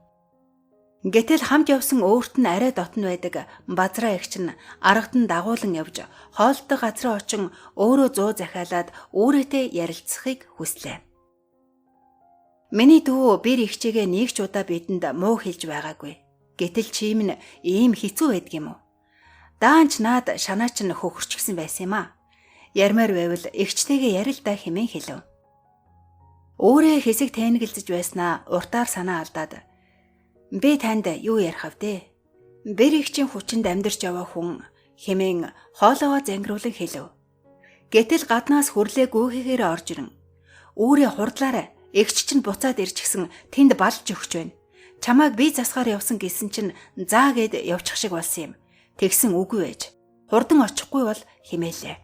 Гэтэл хамт явсан өөрт нь арай дотн байдаг базраа эгч нь аргад нь дагуулan явж хоолтой газраа очин өөрөө зуу захиалаад өөрөөтэй ярилцахыг хүслээ. Миний дүү бэр эгчээгээ нэг ч удаа бидэнд муу хэлж байгаагүй. Гэтэл чим нь ийм хэцүү байдаг юм уу? Даанч наад шанаа чинь хөхөрчихсөн байсан юм аа. Ярмаар байвал эгчтэйгээ ярил да хэмээн хэлв. Өөрөө хэсэг тэнэгэлзэж байснаа уртаар санаа алдаад би танд юу ярих вэ? Бэр эгчийн хүчинд амьдарч яваа хүн хэмээн хоолоогоо зангируулан хэлв. Гэтэл гаднаас хүрлээ гүйхэхээр орж ирэн. Үүрээ хурдлаарай. Эгч чинь буцаад ирчихсэн тэнд балж өгч байна. Чамааг би засгаар явсан гэсэн чинь заа гэд явчих шиг болсон юм. Тэгсэн үгүй байж. Хурдан очихгүй бол химээлээ.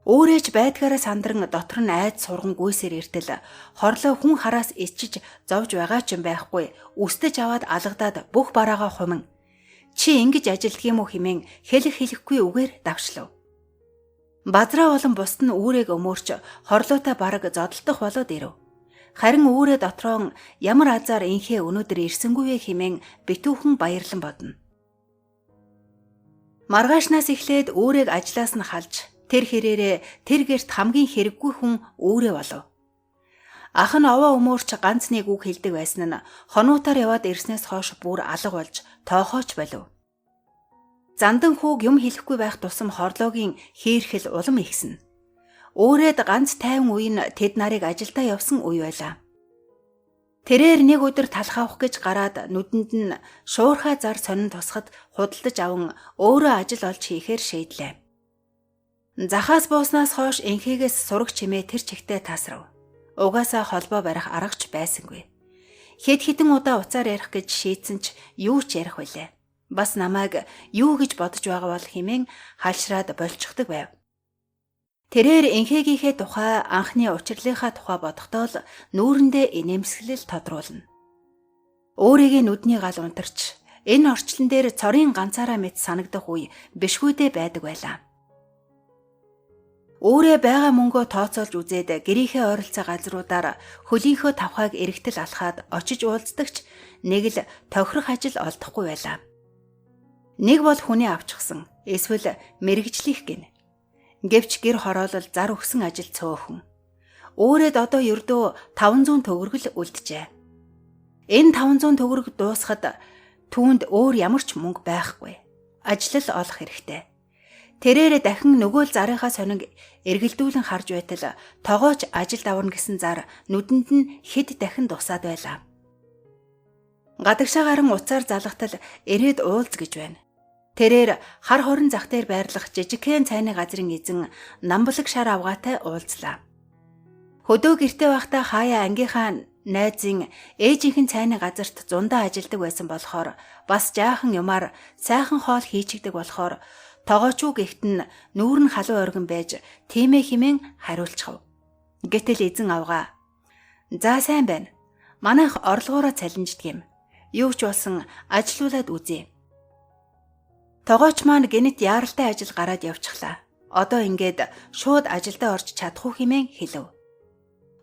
Өөрөө ч байдгаараа сандран дотор нь айд сурган гүйсээр иртэл хорлоо хүн хараас ичиж зовж байгаа ч юм байхгүй өстөж аваад алгадаад бүх бараагаа хуман чи ингэж ажилдг юм уу хэмээн хэлэх хэлэхгүй үгээр давшлав. Базраа болон бусд нь үүрэг өмөөрч хорлоотой бараг зодолдох болоод ирэв. Харин үүрээ дотроо ямар азар инхээ өнөөдөр ирсэнгүй вэ хэмээн битүүхэн баярлан бодно. Маргаашнаас эхлээд үүрэг ажлаас нь халж Тэр хэрээрээ тэр герт хамгийн хэрэггүй хүн үүрээ болов. Ах нь овоо өмөөрч ганц нэг үг хэлдэг байсан нь хонуутаар яваад ирснээс хойш бүр алга болж тоохооч болов. Зандан хүүг юм хэлэхгүй байх тусам хорлоогийн хийрхэл улам ихсэн. Өөрөөд ганц тайван үе нь тэд нарыг ажилдаа явсан үе байлаа. Тэрээр нэг өдөр талх авах гэж гараад нүдэнд нь шуурхай зар сонин тусахад худалдаж аван өөрөө ажил олж хийхээр шийдлээ. Захаас бууснаас хойш энхийгээс сураг чимээ тэр чигтээ таасрав. Угаасаа холбоо барих аргач байсангүй. Хэд хэдэн удаа уцаар ярих гэж шийдсэн ч юу ч ярих байлээ. Бас намайг юу гэж бодож байгаа бол хэмээн халшраад болчихдог байв. Тэрээр энхийгийнхээ тухай анхны учирлынхаа тухай бодохдоо л нүүрэндээ инээмсэглэл тодруулна. Өөрийгөө нүдний гал унтарч энэ орчлон дээр цорын ганцаараа мэт санагдах үе бишгүүдээ байдаг байлаа. Өөрөө байгаа мөнгөө тооцоолж үзээд гэрийнхээ ойролцоо газруудаар хөлийнхөө тавхайг эргэтэл алхаад очиж уулздагч нэг л тохирох ажил олдохгүй байлаа. Нэг бол хүний авчихсан, эсвэл мэрэгжлийнх гин. Гэвч гэр хороолол зар өгсөн ажил цөөхөн. Өөрөөд одоо ердөө 500 төгрөг л үлджээ. Энэ 500 төгрөг дуусахад түүнд өөр ямар ч мөнгө байхгүй. Ажил л олох хэрэгтэй. Тэрээр дахин нөгөө л зарынхаа сониг эргэлдүүлэн харж байтал тогооч ажилд аварна гэсэн зар нүдэнд нь хэд дахин дусаад байлаа. Гадагшаа гарan уцаар залгатал ирээд уулз гэж байна. Тэрээр хар хорон зах дээр байрлах жижигхэн цайны газрын эзэн Намблаг шар авгаатай уулзлаа. Хөдөө гэртээ байхдаа хаяа ангийнхаа найзын ээжийнхэн цайны газарт зундаа ажилдаг байсан болохоор бас жаахан юмар сайхан хоол хийчихдэг болохоор тогоочуу гихт нь нүүр нь халуун оргин байж тиймээ химэн хариулчихв. Гэтэл эзэн авгаа. За сайн байна. Манайх орлогоороо цалинждаг юм. Юу ч болсон ажилуулад үзье. Тогооч маань гинэт яаралтай ажил гараад явчихлаа. Одоо ингээд шууд ажилдаа орж чадах уу хэмээн хэлв.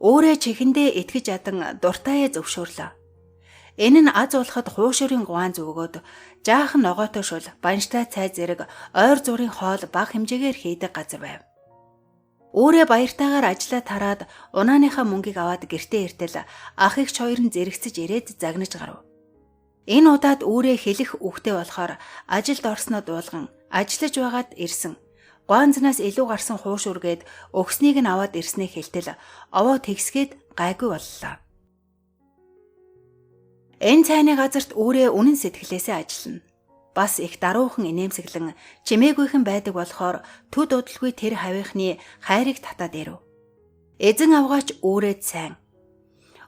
Өөрөө чихэндээ итгэж ядан дуртайя зөвшөөрлөө. Энэ нь аз уулахад хуушурын гуаан зүгөөд жаахан ногоотой шул, банштай цай зэрэг ойр зургийн хоол бага хэмжээгээр хийдэг газар байв. Өөрөө баяртайгаар ажлаа тараад унааныхаа мөнгийг аваад гэртээ иртэл ах эгч хоёр нь зэрэгцэж ирээд загнаж гарав. Энэ удаад үүрээ хэлэх үхтэй болохоор ажилд орсноо дуулган ажиллаж байгаад ирсэн. Гуанзнаас илүү гарсан хуушургээд өгснийг нь аваад ирснээ хэлтэл овоо тэгсгээд гайгүй боллоо. Энэ цайны газарт үүрээ үнэн сэтгэлээсээ ажиллана. Бас их даруухан инээмсэглэн чимээгүйхэн байдаг болохоор төд удалгүй тэр хавийнхны хайрыг татаад ирэв. Эзэн авгаач үүрээд сайн.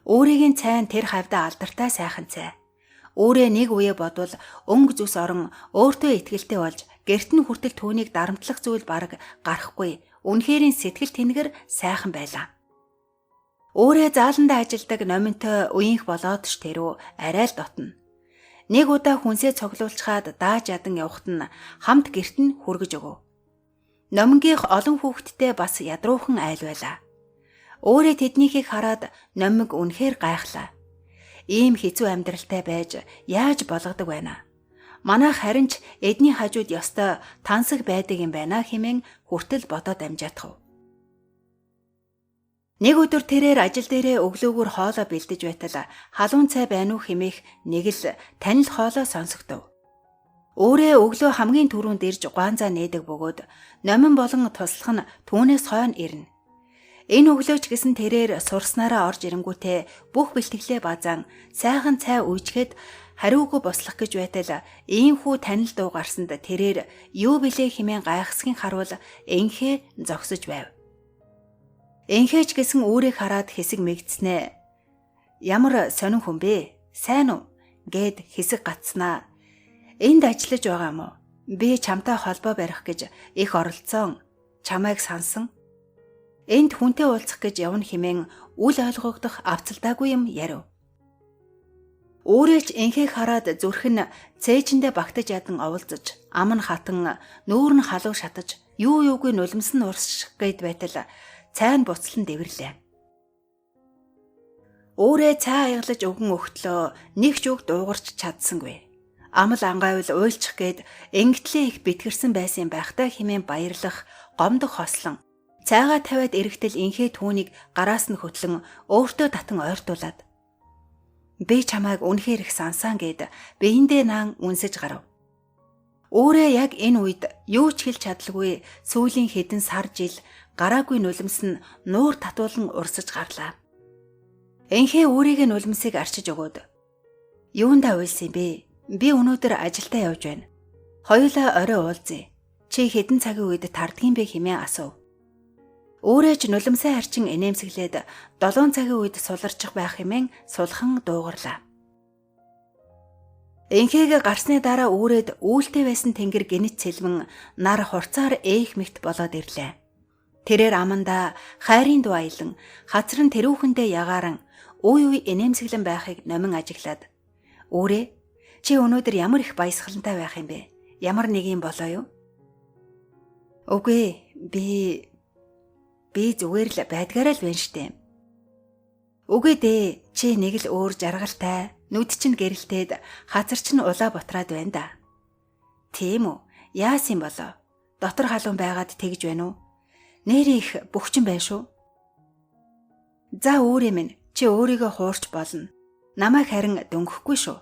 Үүрийн цайн тэр хавьдаа алдартай сайхан цай. Үүрээ нэг үе бодвол өнгө зүс орон өөртөө итгэлтэй болж гэрт нь хүртэл түүнийг дарамтлах зүйл бараг гарахгүй. Үнэхэрийн сэтгэл тэнгэр сайхан байлаа. Өөрөө зааландаа ажилдаг номинтой үеийнх болоод ч тэрүү арай л дотно. Нэг удаа хүнсээ цоглуулчхаад дааж ядан явхад нь хамт гэрт нь хүргэж өгөв. Номингийнх олон хүүхэдтэй бас ядруухан айл байлаа. Өөрөө тэднийхийг хараад номиг үнэхээр гайхлаа. Ийм хэцүү амьдралтай байж яаж болгодог байна. Манайх харин ч эдний хажууд ёстой тансаг байдаг юм байна хэмээн хүртэл бодоод амжаатхав. Нэг өдөр тэрээр ажил дээрээ өглөөгөр хоолоо бэлдэж байтал халуун цай байна уу хэмээх нэг л танил хоолой сонсогдов. Өөрөө өглөө хамгийн түрүүнд ирж гуанзаа нээдэг бөгөөд номин болон туслах нь түүнээс хойно ирнэ. Энэ өглөөч гэсэн тэрээр сурснараа орж ирэнгүүтээ бүх бэлтгэлээ базаан сайхан цай үйчгээд хариугүй бослох гэж байтал иймхүү танил дуу гарсанд тэрээр юу билээ хэмээн гайхсхийн харуул энхээ зогсож байв. Энхээч гэсэн үүрийг хараад хэсэг мэгдснээ. Ямар сонин хүн бэ? Сайн уу? Гэд хэсэг гацснаа. Энд ажиллаж байгаа юм уу? Би чамтай холбоо барих гэж их оролцсон. Чамайг сансан. Энд хүнтэй уулзах гэж явна хэмээн үл ойлгогдох авцалдаагүй юм ярив. Өөрөө ч энхийг хараад зүрх нь цээжиндээ багтаж ядан оволцож, ам нь хатан, нүүр нь халуу шатаж, юу юугүй нулимс нь урсчих гээд байтал цайн буцлан дэвэрлээ. Өөрөө цай аяглаж өгөн өгтлөө нэг ч үг дуугарч чадсангүй. Амал ангайвал уйлчих гээд ингэтлээ их битгэрсэн байсан байхдаа хэмээн баярлах гомдох хослон цайгаа тавиад эрэхтэл инхээ түүнийг гараас нь хөтлөн өөртөө татан ойртуулад би чамайг үнэхээр их сансан гэд биендээ наан үнсэж гарав. Өөрөө яг энэ үед юу ч хэлж чадалгүй сүүлийн хэдэн сар жил гараагүй нулимс нь нуур татуулан урсаж гарлаа. Энхээ өөрийг нь нулимсыг арчиж өгөөд юундаа уйлсан бэ? Би өнөөдөр ажилдаа явж байна. Хоёулаа орой уулзъя. Чи хэдэн цагийн үед тардгийн бэ хэмээн асуув. Өөрөө ч нулимсаа арчин инээмсэглээд 7 цагийн үед суларчих байх хэмээн сулхан дуугарлаа. Энхээгээ гарсны дараа үүрээд үүлтэй байсан тэнгэр гинэт цэлмэн нар хурцаар ээх мэт болоод ирлээ. Тэрээр амандаа хайрын дуу аялан хазран тэрүүхэндээ ягааран уй уй инээмсэглэн байхыг номин ажиглаад үүрээ чи өнөөдөр ямар их баясгалантай байх юм бэ? Ямар нэг юм болоо юу? Үгүй би зүгээр л байдгаараа л байна штэ. Үгүй дээ чи нэг л өөр жаргалтай нүд чинь гэрэлтээд хазар чинь улаа бутраад байна да. Тийм үү? Яасан юм болоо? Дотор халуун байгаад тэгж байна уу? Нэр их бөхчин байна шүү. За өөр юм чи өөрийгөө хуурч болно. Намайг харин дөнгөхгүй шүү.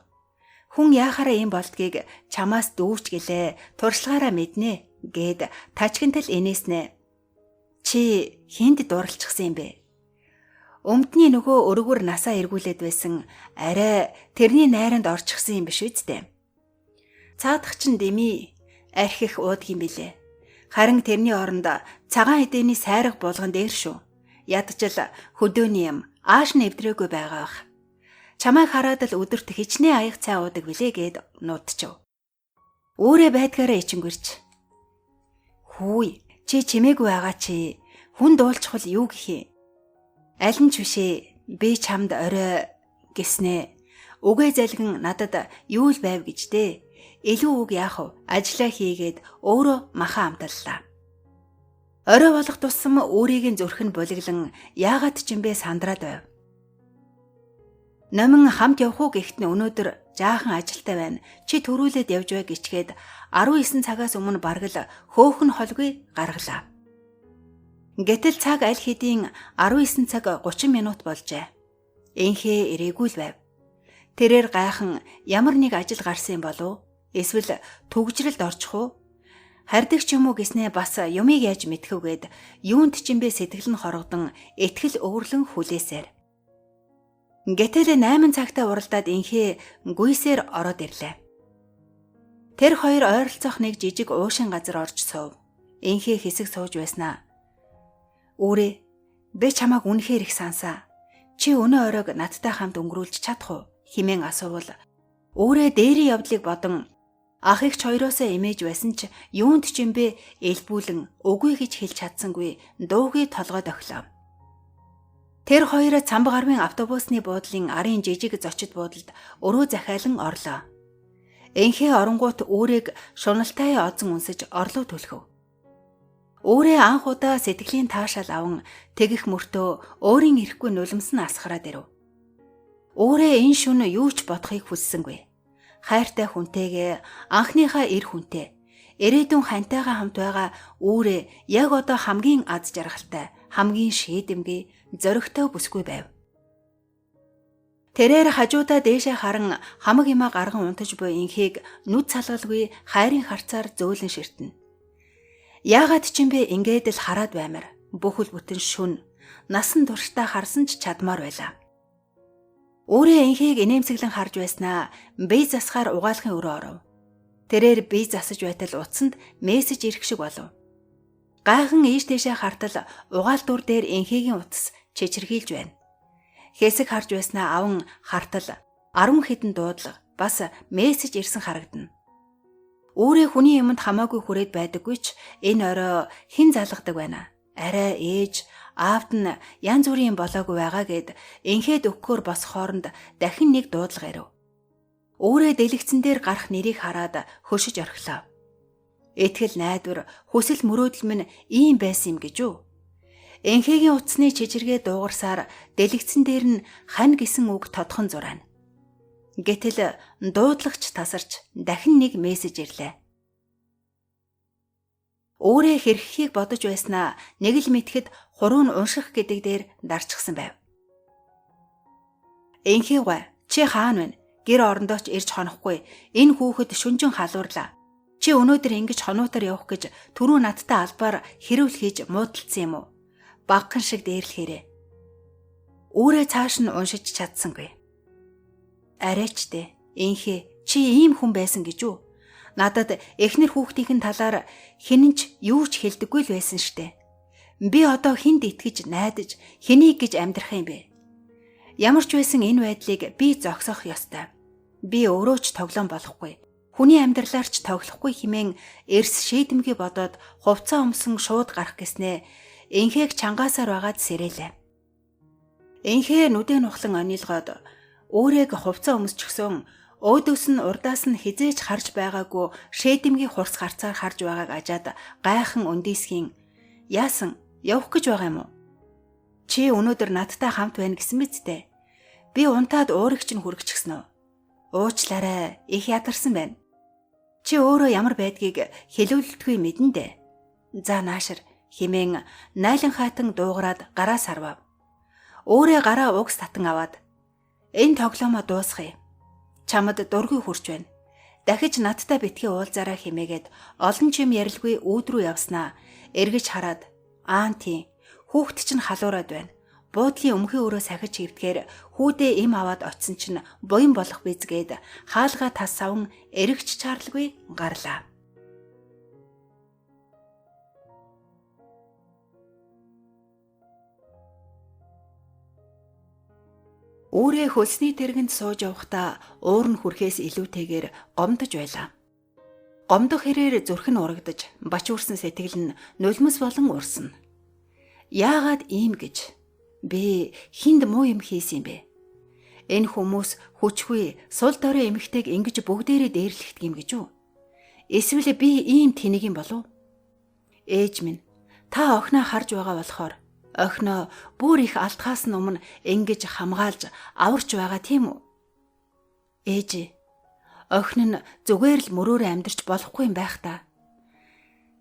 Хүн яахаараа юм болдгийг чамаас дүүвч гэлээ туршлагаараа мэднэ гэд тажигнтал инээснэ. Чи хинд дурлцсан юм бэ? Өмдний нөгөө өргөр насаа эргүүлээд байсан арай тэрний найранд орчихсон юм биш үсттэй. Цаадах чинь дими архих уудаг юм билээ. Харин тэрний оронд цагаан эдэний сайраг булган дээр шүү. Ядчил хөдөөний юм ааш нэвтрээгүй байгаа бах. Чамайг хараад л өдөрт хичнээн аяг цай уудаг билээ гэд нуудчихв. Өөрөө байдгаараа ичингүрч. Хүүй чи чимээгүй байгаа чи хүн дуулчихвал юу гэх юм? Аль нь ч бишээ би чамд орой гэснээ. Үгээ залгин надад юу л байв гэж дээ. Илүү үг яах вэ? Ажлаа хийгээд өөрөө махан амталлаа. Орой болох тусам өөрийг нь зүрх нь булиглан яагаад ч юм бэ сандраад байв. Номин хамт явах уу гэхэд нь өнөөдөр жаахан ажилтай байна. Чи төрүүлээд явж бай гэчгээд 19 цагаас өмнө бараг л хөөхөн холгүй гаргалаа. Гэтэл цаг аль хэдийн 19 цаг 30 минут болжээ. Энхээ ирээгүй л байв. Тэрээр гайхан ямар нэг ажил гарсан юм болов? Эсвэл түгжрэлд орчих уу? Хардаг ч юм уу гэснээ бас юмыг яаж мэдхэвгээд юунд ч юм бэ сэтгэл нь хорогдон итгэл өвөрлөн хүлээсээр. Гэтэл 8 цагтаа уралдаад энхээ гүйсээр ороод ирлээ. Тэр хоёр ойролцоох нэг жижиг уушин газар орж суув. Энхээ хэсэг сууж байснаа. Үүрээ би чамайг үнэхээр их сансаа. Чи өнөө оройг надтай хамт өнгөрүүлж чадах уу? Хэмээн асуувал үүрээ дээрийн явдлыг бодон ах эгч хоёроосоо эмээж байсан ч юунд ч юм бэ элбүүлэн үгүй гэж хэлж чадсангүй дуугүй толгой дохилоо. Тэр хоёр Цамб гарвын автобусны буудлын арын жижиг зочид буудалд өрөө захиалан орлоо. Энхээ оронгуут үүрээг шуналтай озон үнсэж орлоо түлхэв. Үүрээ анх удаа сэтгэлийн таашаал аван тэгэх мөртөө өөрийн ирэхгүй нулимс нь асгараад ирэв. Үүрээ энэ шөнө юу ч бодохыг хүссэнгүй. Хайртай хүнтэйгээ анхныхаа эр хүнтэй ирээдүйн хантайгаа хамт байгаа үүрээ яг одоо хамгийн аз жаргалтай, хамгийн шийдэмгий, зоригтой бүсгүй байв. Тэрээр хажуудаа дээшээ харан хамаг юмаа гарган унтаж буй инхийг нүд салгалгүй хайрын харцаар зөөлөн ширтэнэ. Яагаад ч юм бэ ингээд л хараад баймар. Бүхэл бүтэн шүн насан туршдаа харсан ч чадмаар байлаа. Өөрөө инхийг инээмсэглэн харж байснаа бие засахаар угаалгын өрөө оров. Тэрээр бие засаж байтал утсанд мессеж ирэх шиг болов. Гайхан ийш тийшээ хартал угаал дүр дээр инхигийн утас чичирхийлж байна. Хэсэг харж байснаа аван хартал 10 хэдэн дуудлага бас мессеж ирсэн харагдана. Өөрөө хүний юмд хамаагүй хүрээд байдаггүй ч энэ орой хэн залгадаг байна. Арай ээж аавд нь янз бүрийн юм болоогүй байгаа гэд энхэд өгөхөөр бос хооронд дахин нэг дуудлага ирэв. Өөрөө дэлгэцэн дээр гарах нэрийг хараад хөшиж орхилоо. Итгэл найдвар, хүсэл мөрөөдөл минь ийм байсан юм гэж үү? Энхэгийн утасны чичиргээ дуугарсаар дэлгэцэн дээр нь хань гэсэн үг тодхон зураана. Гэтэл дуудлагч тасарч дахин нэг мессеж ирлээ. Өөрөө хэрхэхийг бодож байснаа нэг л мэтгэд хуруу нь унших гэдэг дээр дарчихсан байв. Энхийгвэ чи хаана вэ? Гэр орондоо ч ирж хонохгүй. Энэ хүүхэд шүнжин халуурлаа. Чи өнөөдөр ингэж хонуутаар явах гэж түрүү надтай албаар хэрүүл хийж муудалцсан юм уу? Багхан шиг дээрлэхээрээ. Өөрөө цааш нь уншиж чадсангүй. Арайч дээ. Энхээ чи ийм хүн байсан гэж үү? Надад эхнэр хүүхдийн талаар хэн ч юу ч хэлдэггүй л байсан штэ. Би одоо хүнд итгэж найдаж хэнийг гэж амьдрах юм бэ? Ямар ч байсан энэ байдлыг би зогсоох ёстой. Би өөрөө ч тоглоом болохгүй. Хүний амьдралаар ч тоглохгүй хэмээн эрс шийдэмгий бодоод хувцас өмсөн шууд гарах гэснээ энхээг чангаасаар байгаад сэрээлээ. Энхээ нүдээ нухлан онилгоод өөрийг хувцас өмсчихсөн өөдөөс нь урдаас нь хизээж харж байгаагүй шийдэмгий хурц гарцаар харж байгааг ажаад гайхан өндийсхийн яасан явах гэж байгаа юм уу? Чи өнөөдөр надтай хамт байна гэсэн биз дээ. Би унтаад уурыг чинь хүргэчихсэн үү? Уучлаарай, их ядарсан байна. Чи өөрөө ямар байдгийг хэлүүлэлтгүй мэдэн дээ. За наашир химэн найлан хаатан дуугараад гараа сарвав. Өөрөө гараа угс татан аваад энэ тоглоомоо дуусгая. Чамд дургүй хүрч байна. Дахиж надтай битгий уулзаарай химээгээд олон ч юм ярилгүй үүд рүү явснаа. Эргэж хараад аан тий хүүхэд чинь халуураад байна. Буудлын өмхий өрөө сахиж хөвдгээр хүүдээ им аваад очисон чинь буян болох биз гээд хаалгаа тас савн эргэж чарлгүй гарлаа. Үүрээ хөлсний тэргэнд сууж явахдаа уур нь хүрхээс илүүтэйгээр гомдож байлаа. Гомдох хэрээр зүрх нь урагдаж, бач үрсэн сэтгэл нь нулимс болон урсна. Яагаад ийм гэж? Би хинд муу юм хийсэн юм бэ? Энэ хүмүүс хүчгүй, сул дорой эмэгтэйг ингэж бүгдээрээ дээрлэхдэг юм гэж үү? Эсвэл би ийм тэнэг юм болов? Ээж минь, та охиноо харж байгаа болохоор охиноо бүр их алтхаас нь өмнө ингэж хамгаалж аварч байгаа тийм үү? Ээж, охин нь зүгээр л мөрөөрөө амьдарч болохгүй юм байх та.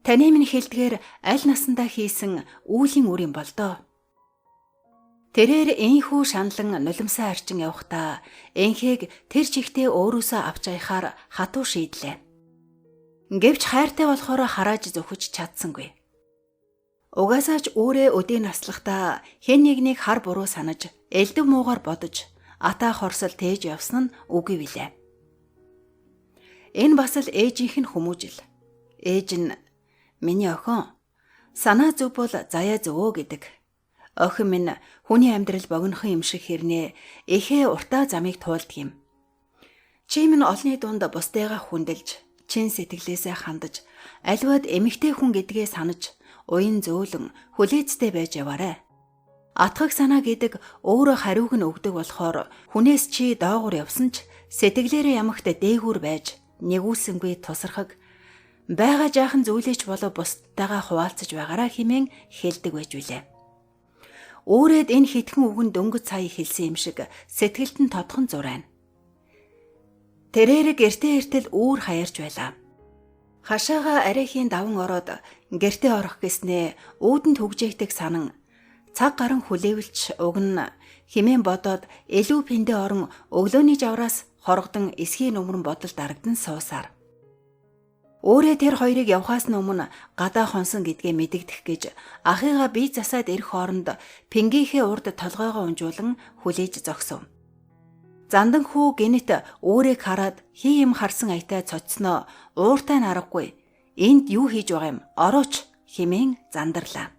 Таны минь хэлдгээр аль насандаа хийсэн үүлийн үр юм бол доо. Тэрээр энхүү шаналн нулимсаа арчин явхдаа энхийг тэр чигтээ өөрөөсөө авч аяхаар хатуу шийдлээ. Гэвч хайртай болохоор харааж зөхөж чадсангүй. Угаасаа ч өөрөө өдий наслахдаа хэн нэгнийг хар буруу санаж, элдв муугар бодож, атаа хорсол тээж явсан нь үгүй билээ. Энэ бас л ээжийнх нь хүмүүжил. Ээж нь миний охин санаа зөв бол заяа зөвөө гэдэг. Охин минь хүний амьдрал богинохон юм шиг хэрнээ эхээ уртаа замыг туулдаг юм. Чи минь олны дунд бусдыгаа хүндэлж, чин сэтгэлээсээ хандаж, аливаад эмэгтэй хүн гэдгээ санаж, уян зөөлөн хүлээцтэй байж яваарай. Атгах санаа гэдэг өөрөө хариуг нь өгдөг болохоор хүнээс чи доогуур явсан ч сэтгэлээрээ ямагт дээгүүр байж нэгүүлсэнгүй тусархаг байгаа жаахан зүйлээч болов бусдтайгаа хуваалцаж байгаараа хэмээн хэлдэг байж билээ. Өөрөөд энэ хитгэн үг нь дөнгөж сая хэлсэн юм шиг сэтгэлд нь тодхон зурайна. Тэрээр гэртээ эртэл үүр хаярч байлаа. Хашаага арайхийн даван ороод гэртээ орох гэснээ уудэнд хөгжээгдэг санан цаг гарan хүлээвэлч уг нь химэн бодоод илүү пэндэ орон өглөөний жавраас хорогдон эсхийн өмнө бодол дарагдан суусаар. Өөрөө тэр хоёрыг явхаас өмнө гадаа хонсон гэдгээ мэдэгдэх гэж ахыгаа бие засаад ирэх хооронд пингийнхээ урд толгойгоо унжуулан хүлээж зогсов. Зандан хүү гинэт өөрийг хараад хий юм харсан аятай цоцсноо ууртай нь аргагүй. Энд юу хийж байгаа юм? Орооч хэмээн зандарлаа.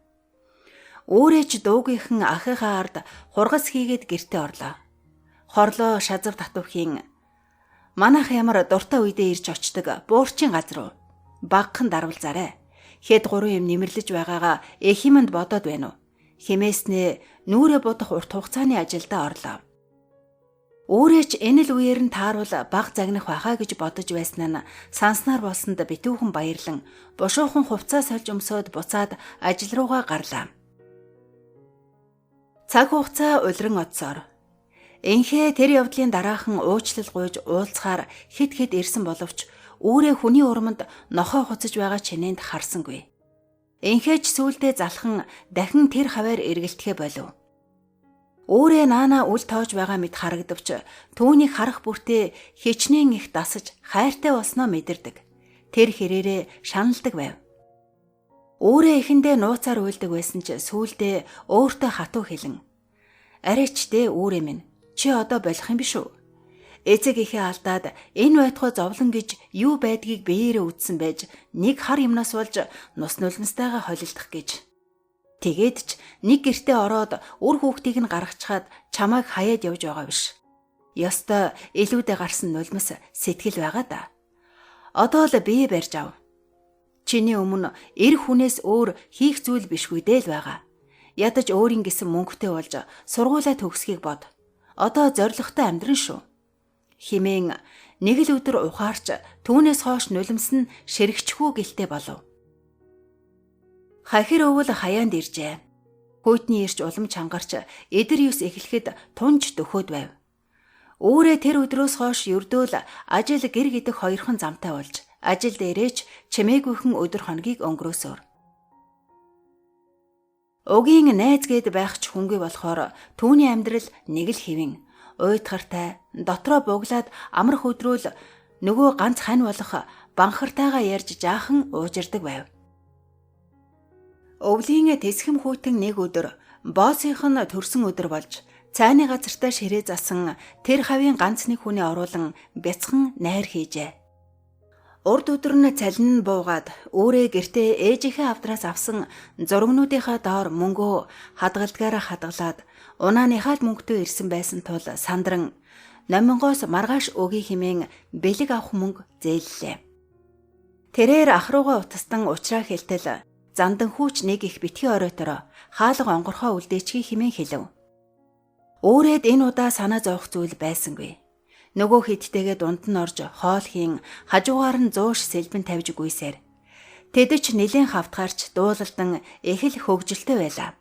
Өөрөө ч дуугийнхан ахыхаа ард хургас хийгээд гэртээ орлоо. Хорлоо шазав татвхийн манайх ямар дуртай үедээ ирж очдог буурчин газар уу? Багхан дарвалзаарай. Хэд гурван юм нэмэрлэж байгаагаа эхимэнд бодоод байна уу? Хэмээснээ нүрэ будах урт хугацааны ажилдаа орлоо. Өөрөө ч энэ л үеэр нь тааруул баг загнах байхаа гэж бодож байсан нь санснаар болсонд битүүхэн баярлан бушуухан хувцас сольж өмсөөд буцаад ажил руугаа гарлаа. Цаг хугацаа улиран одсоор Энхээ тэр явдлын дараахан уучлал гуйж уулзахаар хэд хэд ирсэн боловч үүрээ хүний урманд нохой хуцаж байгаа чинээнд харсангүй. Энхээч сүүлдээ залхан дахин тэр хаваар эргэлтэхээ болов. Үүрээ наана үл тоож байгаа мэт харагдавч түүнийг харах бүртээ хичнээн их дасаж хайртай болсноо мэдэрдэг. Тэр хэрээрээ шаналдаг байв. Үүрээ эхэндээ нууцаар уйлдаг байсан ч сүүлдээ өөртөө хатуу хэлэн. Арайч дээ үүрээ минь. Чи одоо болох юм биш үү? Эцэг эхээ алдаад энэ байтугай зовлон гэж юу байдгийг биеэрээ үтсэн байж нэг хар юмнаас болж нус нулимстайгаа холилдох гэж. Тэгээд ч нэг гэртээ ороод үр хүүхдийг нь гаргачхаад чамайг хаяад явж байгаа биш. Ёстой илүүдээ гарсан нулимс сэтгэл байгаа да. Одоо л бие барьж ав. Чиний өмнө эр хүнээс өөр хийх зүйл бишгүй дээ л байгаа. Ядаж өөрийн гэсэн мөнгөтэй болж сургуулаа төгсөхийг бод. Одоо зоригтой амьдран шүү. Химэн нэг л өдөр ухаарч түүнээс хойш нулимс нь ширэгчхүү гэлтэй болов. Хахир өвөл хаяанд иржээ. Хүйтний ирч улам чангарч эдэр юс эхлэхэд тунж дөхөөд байв. Үүрээ тэр өдрөөс хойш ердөөл ажил гэр гэдэг хоёрхан замтай болж ажил дээрээч чимээгүйхэн өдөр хоногийг өнгөрөөсөөр. Угийн найз гээд байх ч хүнгүй болохоор түүний амьдрал нэг л хэвэн уйтгартай дотроо буглаад амрах өдрөөл нөгөө ганц хань болох банхартайгаа ярьж жаахан уужирдаг байв. Өвлийн тэсхэм хүйтэн нэг өдөр боосынх нь төрсөн өдөр болж цайны газартаа ширээ засан тэр хавийн ганц нэг хүний оруулан бяцхан найр хийжээ. Урд өдөр нь цалин нь буугаад өөрээ гэртээ ээжийнхээ авдраас авсан зургнуудынхаа доор мөнгөө хадгалдгаараа хадгалаад унааныхаа л мөнгөтэй ирсэн байсан тул сандран номингоос маргааш өгье хэмээн бэлэг авах мөнгө зээллээ. Тэрээр ах руугаа утастан уучраа хэлтэл зандан хүүч нэг их битгий оройтороо хаалга онгорхоо үлдээчгий хэмээн хэлв. Өөрөөд энэ удаа санаа зовох зүйл байсангүй. Нөгөө хидтэйгээ дунд нь орж хоол хийн хажуугаар нь зууш сэлбэн тавьж гүйсээр. Тэд ч нэлээн хавтгаарч дуулалдан их л хөгжилтэй байлаа.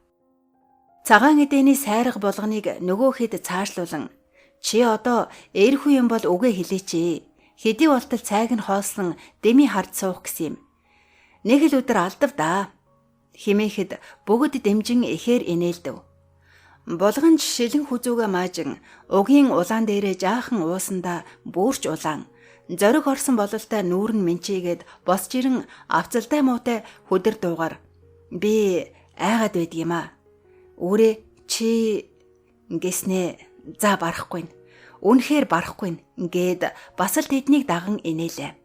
Цагаан эдэний сайрга болгоныг нөгөө хэд цаашлуулан чи одоо эрхүү юм бол үгээ хэлээч. Хэдий болтол цайг нь хоолсон деми хард суух гэсэн юм. Нэг л өдөр алдав да. Химээхэд бүгд дэмжин ихээр инээлдэв. Булганч шилэн хүзүүгээ маажин угийн улаан дээрээ жаахан уусандаа бүрч улаан зориг орсон бололтой нүүр нь мэнчийгээд босч ирэн авцалтай муутай хүдэр дуугаар би айгаад байдаг юм аа. Үүрээ чи гэснээ за барахгүй. Үнэхээр барахгүй гээд бас л тэднийг даган инээлээ.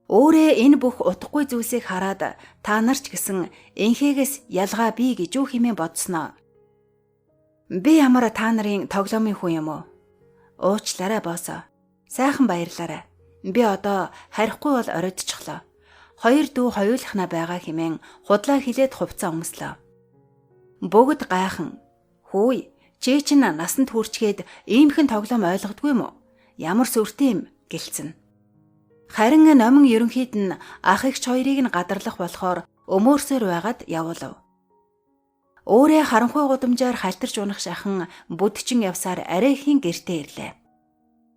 Өөрөө энэ бүх утгагүй зүйлсийг хараад та нар ч гэсэн энхэгээс ялгаа би гэж юу хэмээн бодсноо. Би ямар та нарын тоглоомын хүн юм уу? Уучлаарай боосоо. Сайхан баярлаарай. Би одоо харихгүй бол оройтчихлоо. Хоёр дүү хоёулахна байгаа хэмээн худлаа хилээд хувцас өмслөө. Бүгд гайхан. Хүүй, чи чинь насанд хүрчгээд иймхэн тоглоом ойлгодгүй юм уу? Ямар сүртэй юм гэлцэн. Харин номин ерөнхийд нь ах эгч хоёрыг нь гадарлах болохоор өмөөрсөөр байгаад явуулав. Өөрөө харанхуй гудамжаар халтарч унах шахан бүдчин явсаар арайхийн гэртээ ирлээ.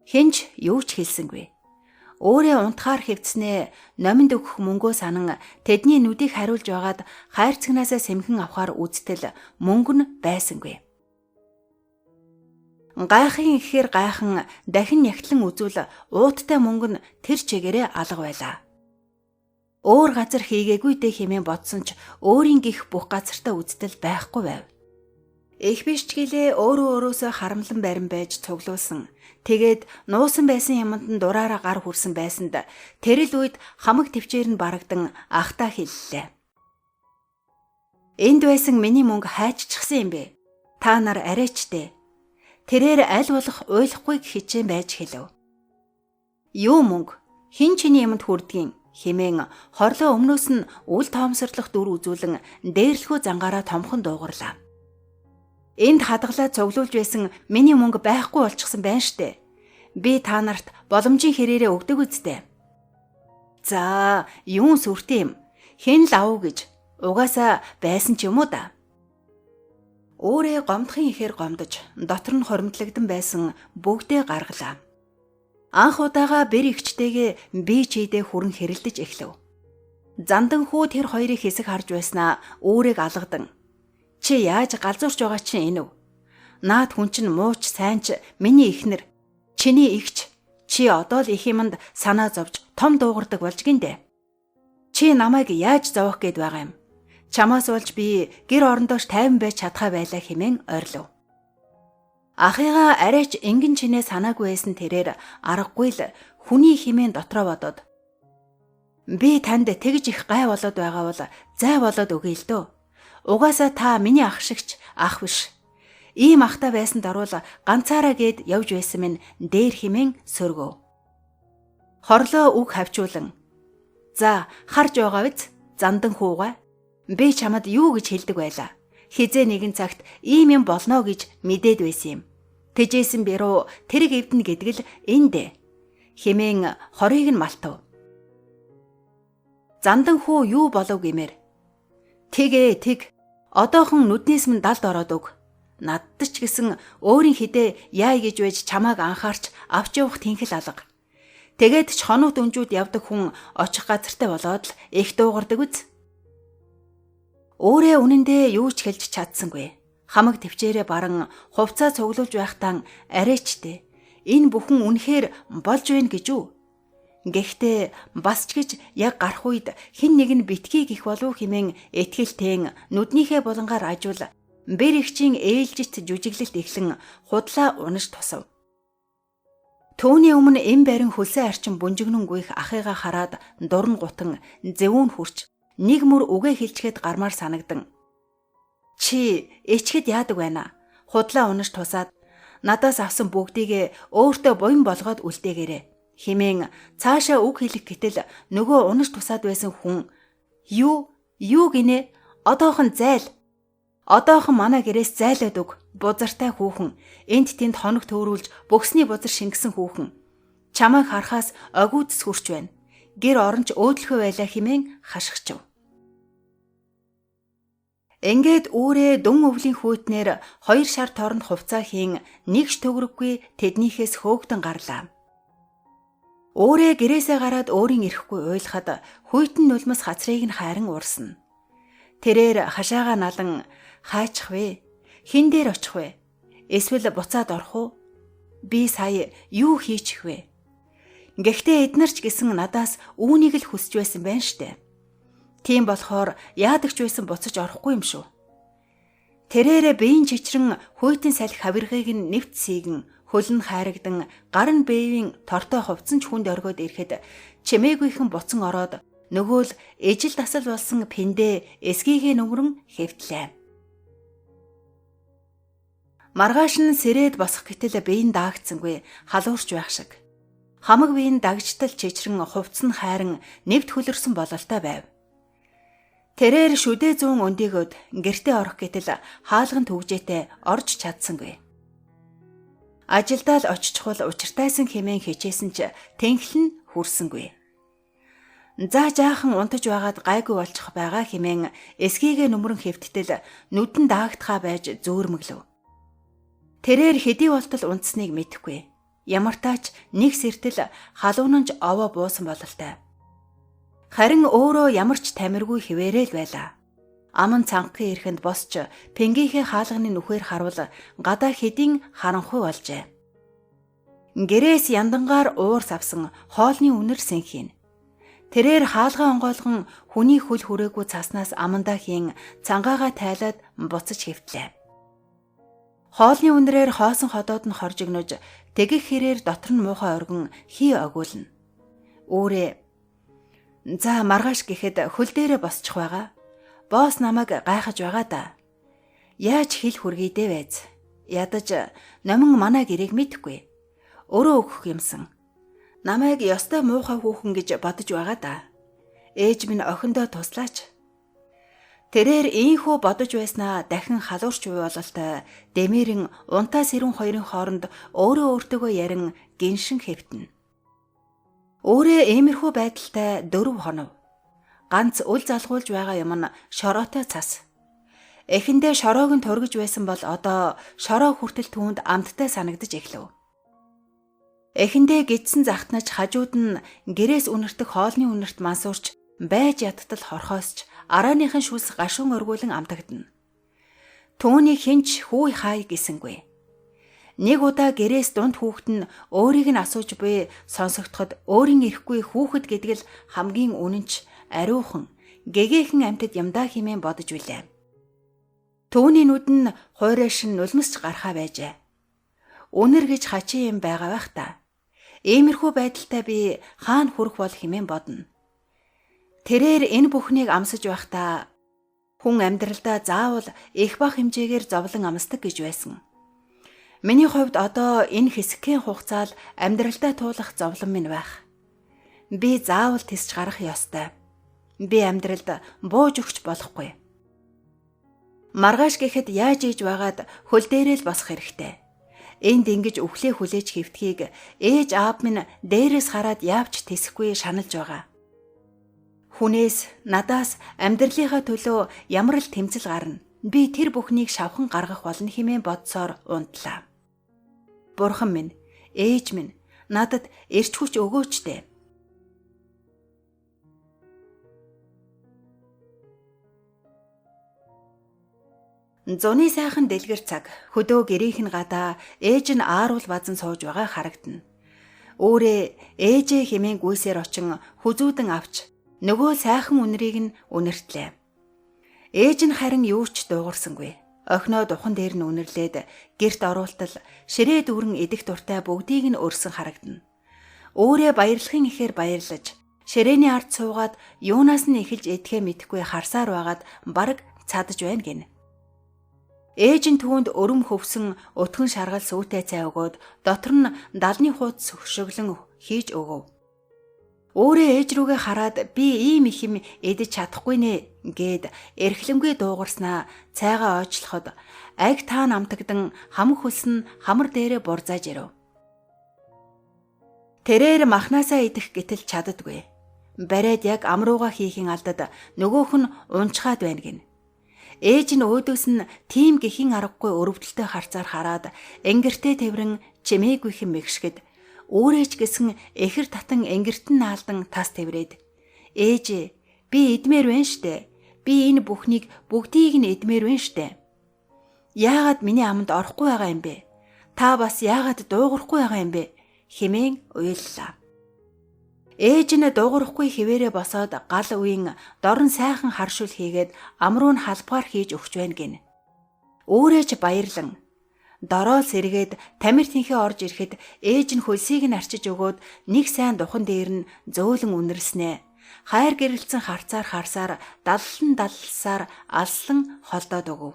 Хинч юу ч хэлсэнгүй. Өөрөө унтахаар хэвцснээ номинд өгөх мөнгөө санан тэдний нүдийг хариулж байгаад хайрцагнаасаа сэмхэн авахар үзтэл мөнгө нь байсангүй. Гайхын ихээр гайхан дахин нягтлан үзвэл ууттай мөнгө нь тэр чигээрээ алга байлаа. Өөр газар хийгээгүй дээ хэмээн бодсон ч өөрийн гих бүх газартаа үзтэл байхгүй байв. Их биш ч гэлээ өөрөө өөрөөсөө харамлан барин байж цуглуулсан. Тэгээд нуусан байсан юмд нь дураараа гар хүрсэн байсанд тэр л үед хамаг төвчээр нь барагдан ахтаа хэллээ. Энд байсан миний мөнгө хайччихсан юм бэ. Та нар арайчтэй. Тэрээр аль болох уйлахгүй хичээн байж хэлв. Юу мөнгө? Хин чиний юмд хүрдгийн хэмээн хорлоо өмнөөс нь үл тоомсорлох дүр үзүүлэн дээрлэхүү зангаараа томхон дуугарлаа. Энд хадгалаад цуглуулж байсан миний мөнгө байхгүй болчихсон байна штэ. Би та нарт боломжийн хэрээрээ өгдөг үсттэй. За, юун сүртэй юм. Хэн л ав гэж. Угаасаа байсан ч юм уу да. Үүрээ гомдохын ихээр гомдож, дотор нь хуримтлагдан байсан бүгдээ гаргалаа. Анх удаага бэр эгчтэйгээ би чийдээ хүрэн хэрэлдэж эхлэв. Зандан хүү тэр хоёрыг хэсэг харж байснаа үүрээг алгадан. Чи яаж галзуурч байгаа чинь энэ вэ? Наад хүн чинь мууч сайн ч миний эхнэр. Чиний эгч. Чи одоо л их юмд санаа зовж том дуугардаг болж гиндэ. Чи намайг яаж зовох гээд байгаа юм? Чамаас болж би гэр орондоош тайван байж чадхаа байлаа хэмээн ойрлов. Ахыгаа арайч ингэн чинээ санаагүй байсан тэрээр аргагүй л хүний хэмээн дотроо бодоод би танд тэгж их гай болоод байгаа бол зай болоод өгье л дөө. Угаасаа та миний ах шигч ах биш. Ийм ахтай байсан даруул ганцаараа гээд явж байсан минь дээр хэмээн сөргөв. Хорлоо үг хавчуулан. За харж байгаа биз зандан хүүгаа. Би чамд юу гэж хэлдэг байлаа. Хизээ нэгэн цагт ийм юм болно гэж мэдээд байсан юм. Тэжээсэн бэрүү тэрэг эвдэнэ гэдэг л эндэ. Хэмээн хорыг нь малтав. Зандан хүү юу болов гэмээр. Тэг ээ тэг. Одоохон нүднээс минь далд ороод өг. Надад ч гэсэн өөрийн хідээ яа гэж байж чамааг анхаарч авч явах тэнхэл алга. Тэгээд ч хонууд өнжүүд явдаг хүн очих газартай болоод л их дуугардаг үз. Өөрөө үнэндээ юу ч хэлж чадсангүй. Хамаг төвчээрээ баран хувцаа цуглуулж байхдаа арайчтэй. Энэ бүхэн үнэхээр болж байна гэж үү? Гэхдээ бас ч гэж яг гарах үед хэн нэг нь битгий гих болов хэмээн итгэлтэйн нүднийхээ булангаар ажуул бэр эгчийн ээлжит жүжиглэлт эхлэн худлаа унаж тусав. Түүний өмнө эм барин хөлсөө арчин бүнжигнэн гүйх ахыгаа хараад дуран гутан зэвүүн хүрч нэг мөр үгээ хэлчихэд гармаар санагдан. Чи ичгэд яадаг байна? Худлаа унаж тусаад надаас авсан бүгдийг өөртөө буян болгоод үлдээгээрэй. Химэн цаашаа үг хэлэх гэтэл нөгөө унаж тусаад байсан хүн юу юу гинэ одоохон зайл одоохон манай гэрээс зайлаад өг бузартай хүүхэн энд тэнд хоног төөрүүлж бөгсний бузар шингэсэн хүүхэн чамайг харахаас огиудс хурч байна гэр оронч өөдлөхөө байлаа химэн хашгичв. Ингээд үүрээ дүн өвлийн хүүтнэр хоёр шар торонд хувцаа хийн нэгч төгрөггүй тэднийхээс хөөгдөн гарлаа. Үүрээ гэрээсээ гараад өөрийн ирэхгүй уйлахад хүйтэн нулимс хацрыг нь хайран уурсна. Тэрээр хашаага налан хайчих вэ? Хин дээр очих вэ? Эсвэл буцаад орох уу? Би сая юу хийчих вэ? Гэхдээ эднэр ч гэсэн надаас үүнийг л хүсэж байсан байна штэ. Тийм болохоор яадаг ч байсан буцаж орохгүй юм шүү. Тэрээрээ биеийн чичрэн хүйтэн салхи хавиргыг нь нэвт сийгэн хөл нь хайрагдан гар нь бээвийн тортой хувцсан ч хүнд оргиод ирэхэд чимээгүйхэн буцан ороод нөгөө л ижил дасал болсон пэндэ эсгийгээ нүмрэн хэвтлээ. Маргааш нь сэрээд босох гэтэл биеийн даагдсангүй халуурч байх шиг. Хамаг биеийн дагжтал чичрэн хувцс нь хайран нэвт хөлөрсөн бололтой байв. Тэрээр шүдэ зүүн өндийгөөд гэртээ орох гэтэл хаалган түгжээтэй орж чадсангүй. Ажилдаа л очичхол учиртайсан хэмээн хичээсэн ч тэнхэл нь хүрсэнгүй. За жаахан унтаж байгаад гайгүй болчих байгаа хэмээн эсгийгээ нүмрэн хэвттэл нүдэн даагдхаа байж зөөрмөглөв. Тэрээр хэдий болтол унтсныг мэдэхгүй. Ямар таач нэг сэртэл халуунанж овоо буусан бололтой. Харин өөрөө ямар ч тамиргүй хിവэрэл байлаа. Аман цанхгийн эрхэнд босч пингийнхээ хаалганы нүхээр харуул гадаа хэдийн харанхуй болжээ. Гэрээс яндангаар уур савсан хоолны үнэр сэнхийн. Тэрээр хаалгаа онгойлгон хүний хөл хүрээгүй цаснаас амандаа хийн цангаага тайлаад буцаж хэвтлээ. Хоолны үнрээр хоосон ходоод нь хоржигнож тэгэх хэрээр дотор нь муухай оргин хий огуулна. Үүрээ за маргааш гэхэд хөл дээрээ босчих байгаа. Босс намайг гайхаж байгаа да. Яаж хэл хүргийдэ байз. Ядаж номин манай гэрээг мэдэхгүй. Өрөө өгөх юмсан. Намайг ёстой муухай хүүхэн гэж бодож байгаа да. Ээж минь охиндоо туслаач. Тэрээр ийхүү бодож байснаа дахин халуурч буй бололтой дэмэрэн унтаа сэрүүн хоёрын хооронд өөрөө өөртөөгөө ярин гиншин хэвтэнэ. Өөрөө иймэрхүү байдалтай 4 хонов. Ганц үл залгуулж байгаа юм нь шороотой цас. Эхэндээ шороог нь тургиж байсан бол одоо шороо хүртэл түүнд амттай санагдаж эхлэв. Эхэндээ гидсэн захтнаж хажууд нь гэрээс үнэртэх хоолны үнэрт мансуурч байж ядтал хорхоосч арааныхан шүлс гашуун өргүүлэн амтагдана. Түүнийг хинч хүү хай гэсэнгүй. Нэг удаа гэрээс дунд хүүхэд нь өөрийг нь асууж буй сонсогдоход өөрийн ирэхгүй хүүхэд гэдэг л хамгийн үнэнч, ариухан, гэгээхэн амьтад юмдаа хэмээн бодож билээ. Түүний нүд нь хуйраш нь нулимсч гархаа байжээ. Үнэр гэж хачин юм байгаа байх та. Иймэрхүү байдалтай би хаана хүрэх бол хэмээн бодно. Тэрээр энэ бүхнийг амсаж байхдаа хүн амьдралдаа заавал их бага хэмжээгээр зовлон амсдаг гэж байсан. Миний хувьд одоо энэ хэсэгхэн хугацаал амьдралдаа туулах зовлон минь байх. Би заавал тэсч гарах ёстой. Би амьдралд бууж өгч болохгүй. Маргааш гэхэд яаж ийж байгаад хөл дээрээ л босох хэрэгтэй. Энд ингэж үхлээ хүлээж хэвтгийг ээж аав минь дээрээс хараад яавч тэсэхгүй шаналж байгаа. Хүнээс надаас амьдралынхаа төлөө ямар л тэмцэл гарна. Би тэр бүхнийг шавхан гаргах болно хэмээн бодсоор унтлаа. Бурхан минь, ээж минь, надад эрч хүч өгөөч дээ. Зуны сайхан дэлгэр цаг хөдөө гэрийнх нь гадаа ээж нь ааруул базан сууж байгаа харагдана. Өөрөө ээжээ хэмээн гүйсээр очин хүзүүдэн авч нөгөө сайхан үнрийг нь үнэртлээ. Ээж нь харин юу ч дуугарсангүй. Охиноо духан дээр нь үнэрлээд гэрт оруултал ширээ дүүрэн идэх дуртай бүгдийг нь өрсөн харагдана. Өөрөө баярлахын ихээр баярлаж ширээний ард суугаад юунаас нь эхэлж идэхээ мэдэхгүй харсаар байгаад бараг цадаж байна гинэ. Ээж нь түүнд өрөм хөвсөн өтгөн шаргал сүүтэй цай өгөөд дотор нь далны хуудас хөшөглөн хийж өгөв. Өөрөө ээж рүүгээ хараад би ийм их юм идэж чадахгүй нэ гээд эрхлэнгүй дуугарснаа цайгаа ойчлоход аг таа намтагдан хамаг хөлс нь хамар дээрээ бурзааж ирэв. Тэрээр махнаасаа идэх гэтэл чаддаггүй. Бариад яг амрууга хийхин алдад нөгөөх нь унчхаад байна гин. Ээж нь өөдөөс нь тийм гэхийн аргагүй өрөвдөлтөй харцаар хараад энгэртэй тэврэн чимээгүйхэн мэгшгэд өөрөө ч гэсэн эхэр татан энгэртэн наалдан тас тэврээд ээж би идмээр байна штэ. Би энэ бүхнийг бүгдийг нь идмээр байна штэ. Яагаад миний аманд орохгүй байгаа юм бэ? Та бас яагаад дуугарахгүй байгаа юм бэ? Хэмээн уйллаа. Ээж нь дуугарахгүй хിവэрэ босоод гал үеийн дорн сайхан харшуул хийгээд амруу нь халбгаар хийж өгч байна гин. Өөрөө ч баярлан дороо сэргээд тамир тэнхээ орж ирэхэд ээж нь хөлсийг нь арчиж өгөөд нэг сайн духан дээр нь зөөлөн үнэрлснэ. Хайр гэрэлцэн харцаар харсаар даллан даллсаар алслан холдоод өгөв.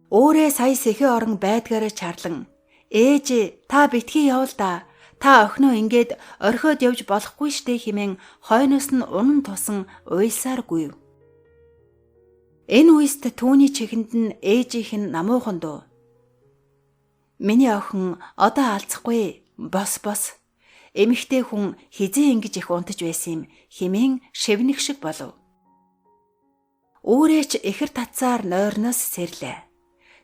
Өөрөө сая сэхээ орон байдгаараа чарлан ээж та битгий явал да. Та охиноо ингээд орхиод явж болохгүй штэ хэмээн хойноос нь унан тусан уйлсаар гүйв. Энэ үест түүний чихэнд нь ээжийнх нь намуухан дуу. Миний охин одоо алцахгүй бос бос. Эмэгтэй хүн хизээ ингэж их унтаж байсан юм хэмээн шивнэх шиг болов. Өөрөөч ихэр татсаар нойрноос сэрлээ.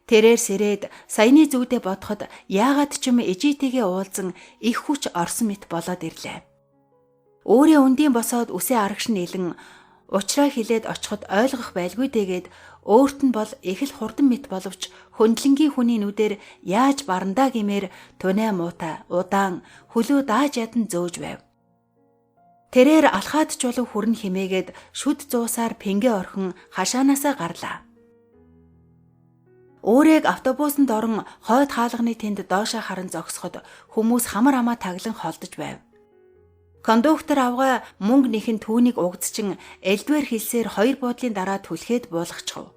Тэрээр сэрээд саяны зүгдээ бодоход яагаад ч юм ижитэйгээ уулзан их хүч орсон мэт болоод ирлээ. Өөрөө өндийн босоод үсээ арагш нийлэн учраа хилээд очиход ойлгох байлгүй дэгээд өөрт нь бол их л хурдан мэт боловч хөндлөнгийн хүний нүдээр яаж барандаа гэмээр тунаа муутай удаан хөлөө дааж ядан зөөж байв. Тэрээр алхаад ч болов хүрэн химээгээд шүд зуусаар пингэ орхин хашаанаасаа гарлаа. Өөрийг автобусанд орон хойд хаалганы тэнд доошоо харан зогсоход хүмүүс хамар амаа таглан холдож байв. Кондуктор авгай мөнгө нэхэн түүнийг угдчин элдвэр хэлсээр хоёр буудлын дараа түлхээд буулгачихв.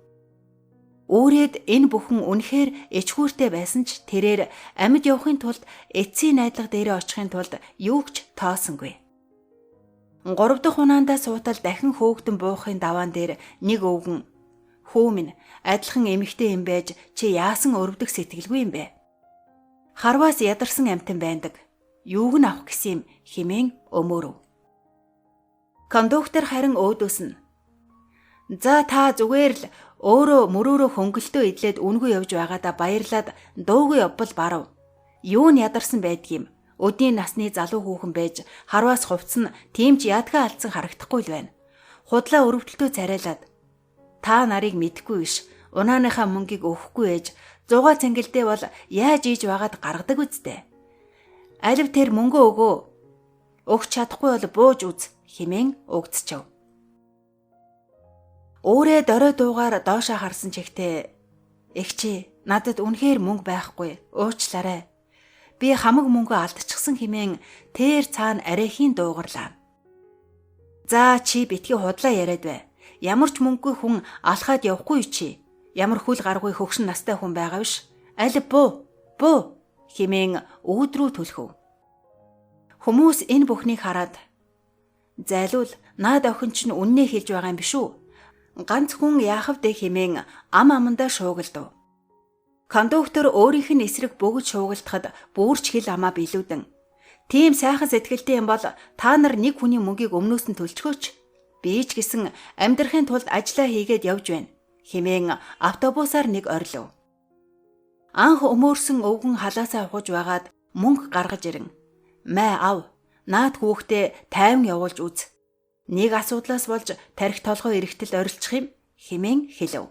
Үүрээд энэ бүхэн үнэхээр ичхүүртэй байсан ч тэрээр амьд явахын тулд эцсийн найдлага дээрээ очихын тулд юу ч тоосонгүй. Гурав дахь унаандаа суутал дахин хөөгдөн буухын даваан дээр нэг өвгөн хүү минь адилхан эмэгтэй юм байж чи яасан өрөвдөх сэтгэлгүй юм бэ? Харваас ядарсан амтан байдаг. Юуг нь авах гэсэн юм хэмээн өмөөрөв. Кондуктор харин өөдөөс нь За та зүгээр л өөрөө мөрөөрөө хөнгөлтөө идлээд үнгүй явж байгаадаа баярлаад дуугүй явбал барав. Юу нь ядарсан байдгийм. Өдний насны залуу хүүхэн байж харвас хувцс нь тийм ч яадгаа алдсан харагдахгүй л байна. Худлаа өрөвдөлтөө царайлаад та нарыг мэдэхгүй биш. Унааныхаа мөнгийг өгөхгүй ээж 100 цэнгэлдээ бол яаж ийж байгаад гаргадаг үсттэй. Алив тэр мөнгөө өгөө. Өгч чадахгүй бол бууж үз хэмээн угдчихв. Өөрөө дорой дуугаар доошоо харсан чигтээ эгчээ надад үнэхээр мөнгө байхгүй уучлаарай. Би хамаг мөнгөө алдчихсан хэмээн тэр цаана арайхийн дуугарлаа. За чи битгий худлаа яриад бай. Ямар ч мөнгөгүй хүн алхаад явахгүй чи. Ямар хүл гаргүй хөгшин настай хүн байгаа биш. Аль буу буу хэмээн үүд рүү түлхэв. Хүмүүс энэ бүхнийг хараад зайлуул наад охин чинь үннээ хэлж байгаа юм биш үү? Ганц хүн яахав дэ хэмээн ам амандаа шуугилдав. Кондуктор өөрийнх нь эсрэг бөгж шуугилдахад бүрч хэл амаа билүүдэн. Тийм сайхан сэтгэлтэй юм бол та нар нэг хүний мөнгийг өмнөөс нь төлчгөөч. Би ч гэсэн амьдрахын тулд ажлаа хийгээд явж байна хэмээн автобусаар нэг орилов. Анх өмөөрсөн өвгөн халаасаа ухаж байгаад мөнгө гаргаж ирэн. Мэ ав. Наад хүүхдээ тайван явуулж үз. Нэг асуудлаас болж тарих толгой эрэхтэл орилчих юм хэмээн хэлв.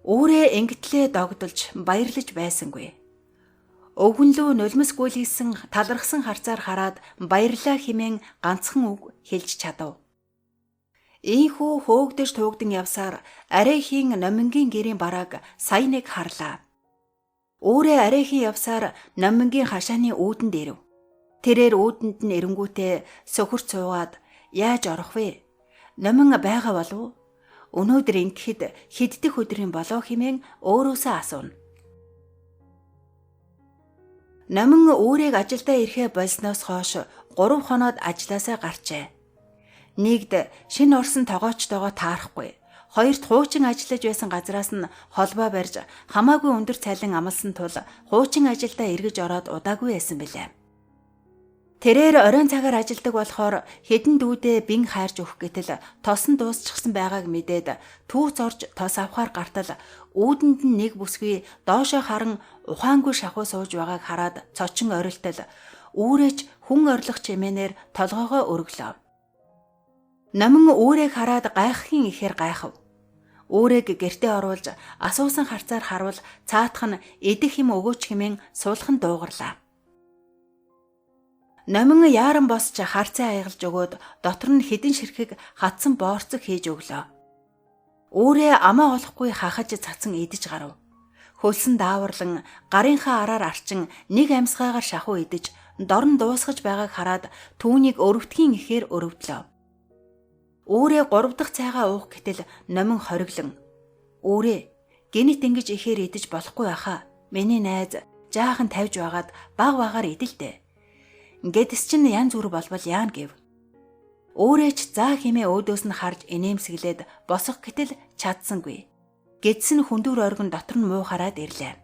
Үүрээ ингэтлээ догдолж баярлаж байсангүй. Өвгөнлөө нулимс гүйлгэсэн талархсан харцаар хараад баярлаа хэмээн ганцхан үг хэлж чадав. Ийхүү хөөгдөж туугдан явсаар арайхийн номингийн гэрийн барааг сая нэг харлаа. Өөрөө арайхийн явсаар номингийн хашааны үүдэнд ирэв. Тэрээр үүдэнд нь эрэнгүүтээ сөхөрч суугаад яаж орох вэ? Номин байгаа болов уу? Өнөөдөр ингэхэд хэддэх өдрийн болоо хэмээн өөрөөсөө асууна. Номин үүрийг ажилдаа ирэхээ болсноос хойш 3 хоноод ажлаасаа гарчээ. Нэгд шинэ орсон тогоочтойгоо таарахгүй. Хоёрт хуучин ажиллаж байсан газраас нь холбоо барьж хамаагүй өндөр цалин амласан тул хуучин ажилдаа эргэж ороод удаагүй байсан билээ. Тэрээр оройн цагаар ажилдаг болохоор хэдэн дүүдээ бин хайрж өгөх гэтэл тос нь дуусчихсан байгааг мэдээд түүц орж тос авахар гартал үүдэнд нь нэг бүсгүй доошоо харан ухаангүй шахуу сууж байгааг хараад цочин орилтол үүрээч хүн орлох чимээнээр толгоогоо өргөлөө. Номин үүрээг хараад гайхахын ихээр гайхав. Үүрээг гэртээ оруулж асуусан харцаар харуул цаатах нь идэх юм өгөөч хэмээн суулхан дуугарлаа. Номин яаран босч харцаа аягалж өгөөд дотор нь хэдэн ширхэг хатсан боорцог хийж өглөө. Үүрээ амаа олохгүй хахаж цацсан идэж гарав. Хөлсөн дааварлан гарынхаа араар арчин нэг амьсгаагаар шахуу идэж дорн дуусгаж байгааг хараад түүнийг өрөвдгийн ихээр өрөвдлөө. Үүрээ 3 дахь цайгаа уух гэтэл номин хориглон. Үүрээ гинэт ингэж ихээр идэж болохгүй байхаа. Миний найз жаахан тавьж байгаад баг багаар идэлдэ. Гэдэс чинь янз бүр болбол яана гэв. Өөрөө ч заа хэмээ өөдөөс нь харж инээмсэглээд босох гэтэл чадсангүй. Гэдс нь хүндүр оргин дотор нь муухараад ирлээ.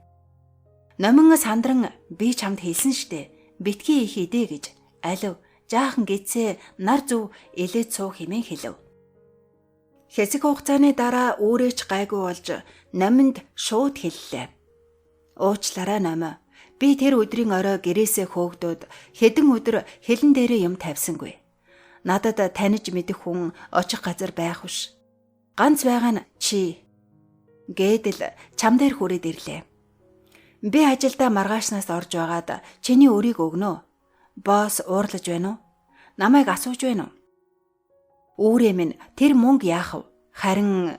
Номин сандран би чамд хэлсэн штэ. Битгий их идэ гэж. Алив жаахан гэдсээ нар зөв элээд суу хэмээн хэлв. Хэсэг хугацааны дараа өөрөө ч гайгүй болж номинд шууд хэллээ. Уучлаарай номоо. Би тэр өдрийн орой гэрээсээ хөөгдөөд хэдэн өдөр хилэн дээрээ юм тавьсангүй. Надад таних мэдэх хүн очих газар байх биш. Ганц байгаа нь чи гэдэл чам дээр хүрээд ирлээ. Би ажилдаа маргаашнаас орж байгаад чиний өрийг өгнө. Босс уурлаж байна уу? Намайг асууж байна уу? Үүрээ минь тэр мөнгө яах вэ? Харин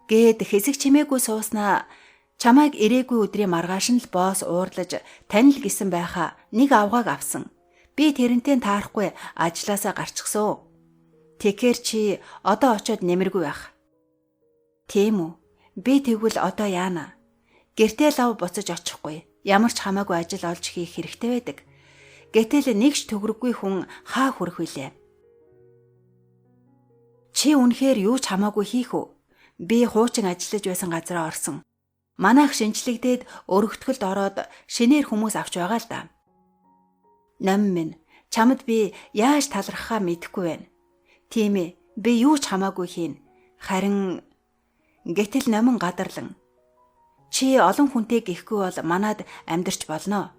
гээд хэсэг чимээгүй сууснаа чамайг ирээгүй өдрийн маргааш нь л босс уурлаж танил гэсэн байхаа нэг авгааг авсан. Би тэрнтэй таарахгүй ажлаасаа гарчихсан. Тэгэхээр чи одоо очиод нэмэргүй байх. Тийм үү? Би тэгвэл одоо яана? Гэртээ лав буцаж очихгүй. Ямар ч хамаагүй ажил олж хийх хэрэгтэй байдаг. Гэтэл нэг ч төгрөггүй хүн хаа хүрэх вүлээ? Чи үнэхээр юу ч хамаагүй хийх үү? Би хуучин ажиллаж байсан газараа орсон. Манайх шинжлэгдээд өргөтгөлд ороод шинээр хүмүүс авч байгаа л да. Нам минь чамд би яаж талархахаа мэдэхгүй байна. Тийм ээ, би юу ч хамаагүй хийн. Харин гэтэл номин гадарлан чи олон хүнтэй гихгүй бол манад амьдарч болно.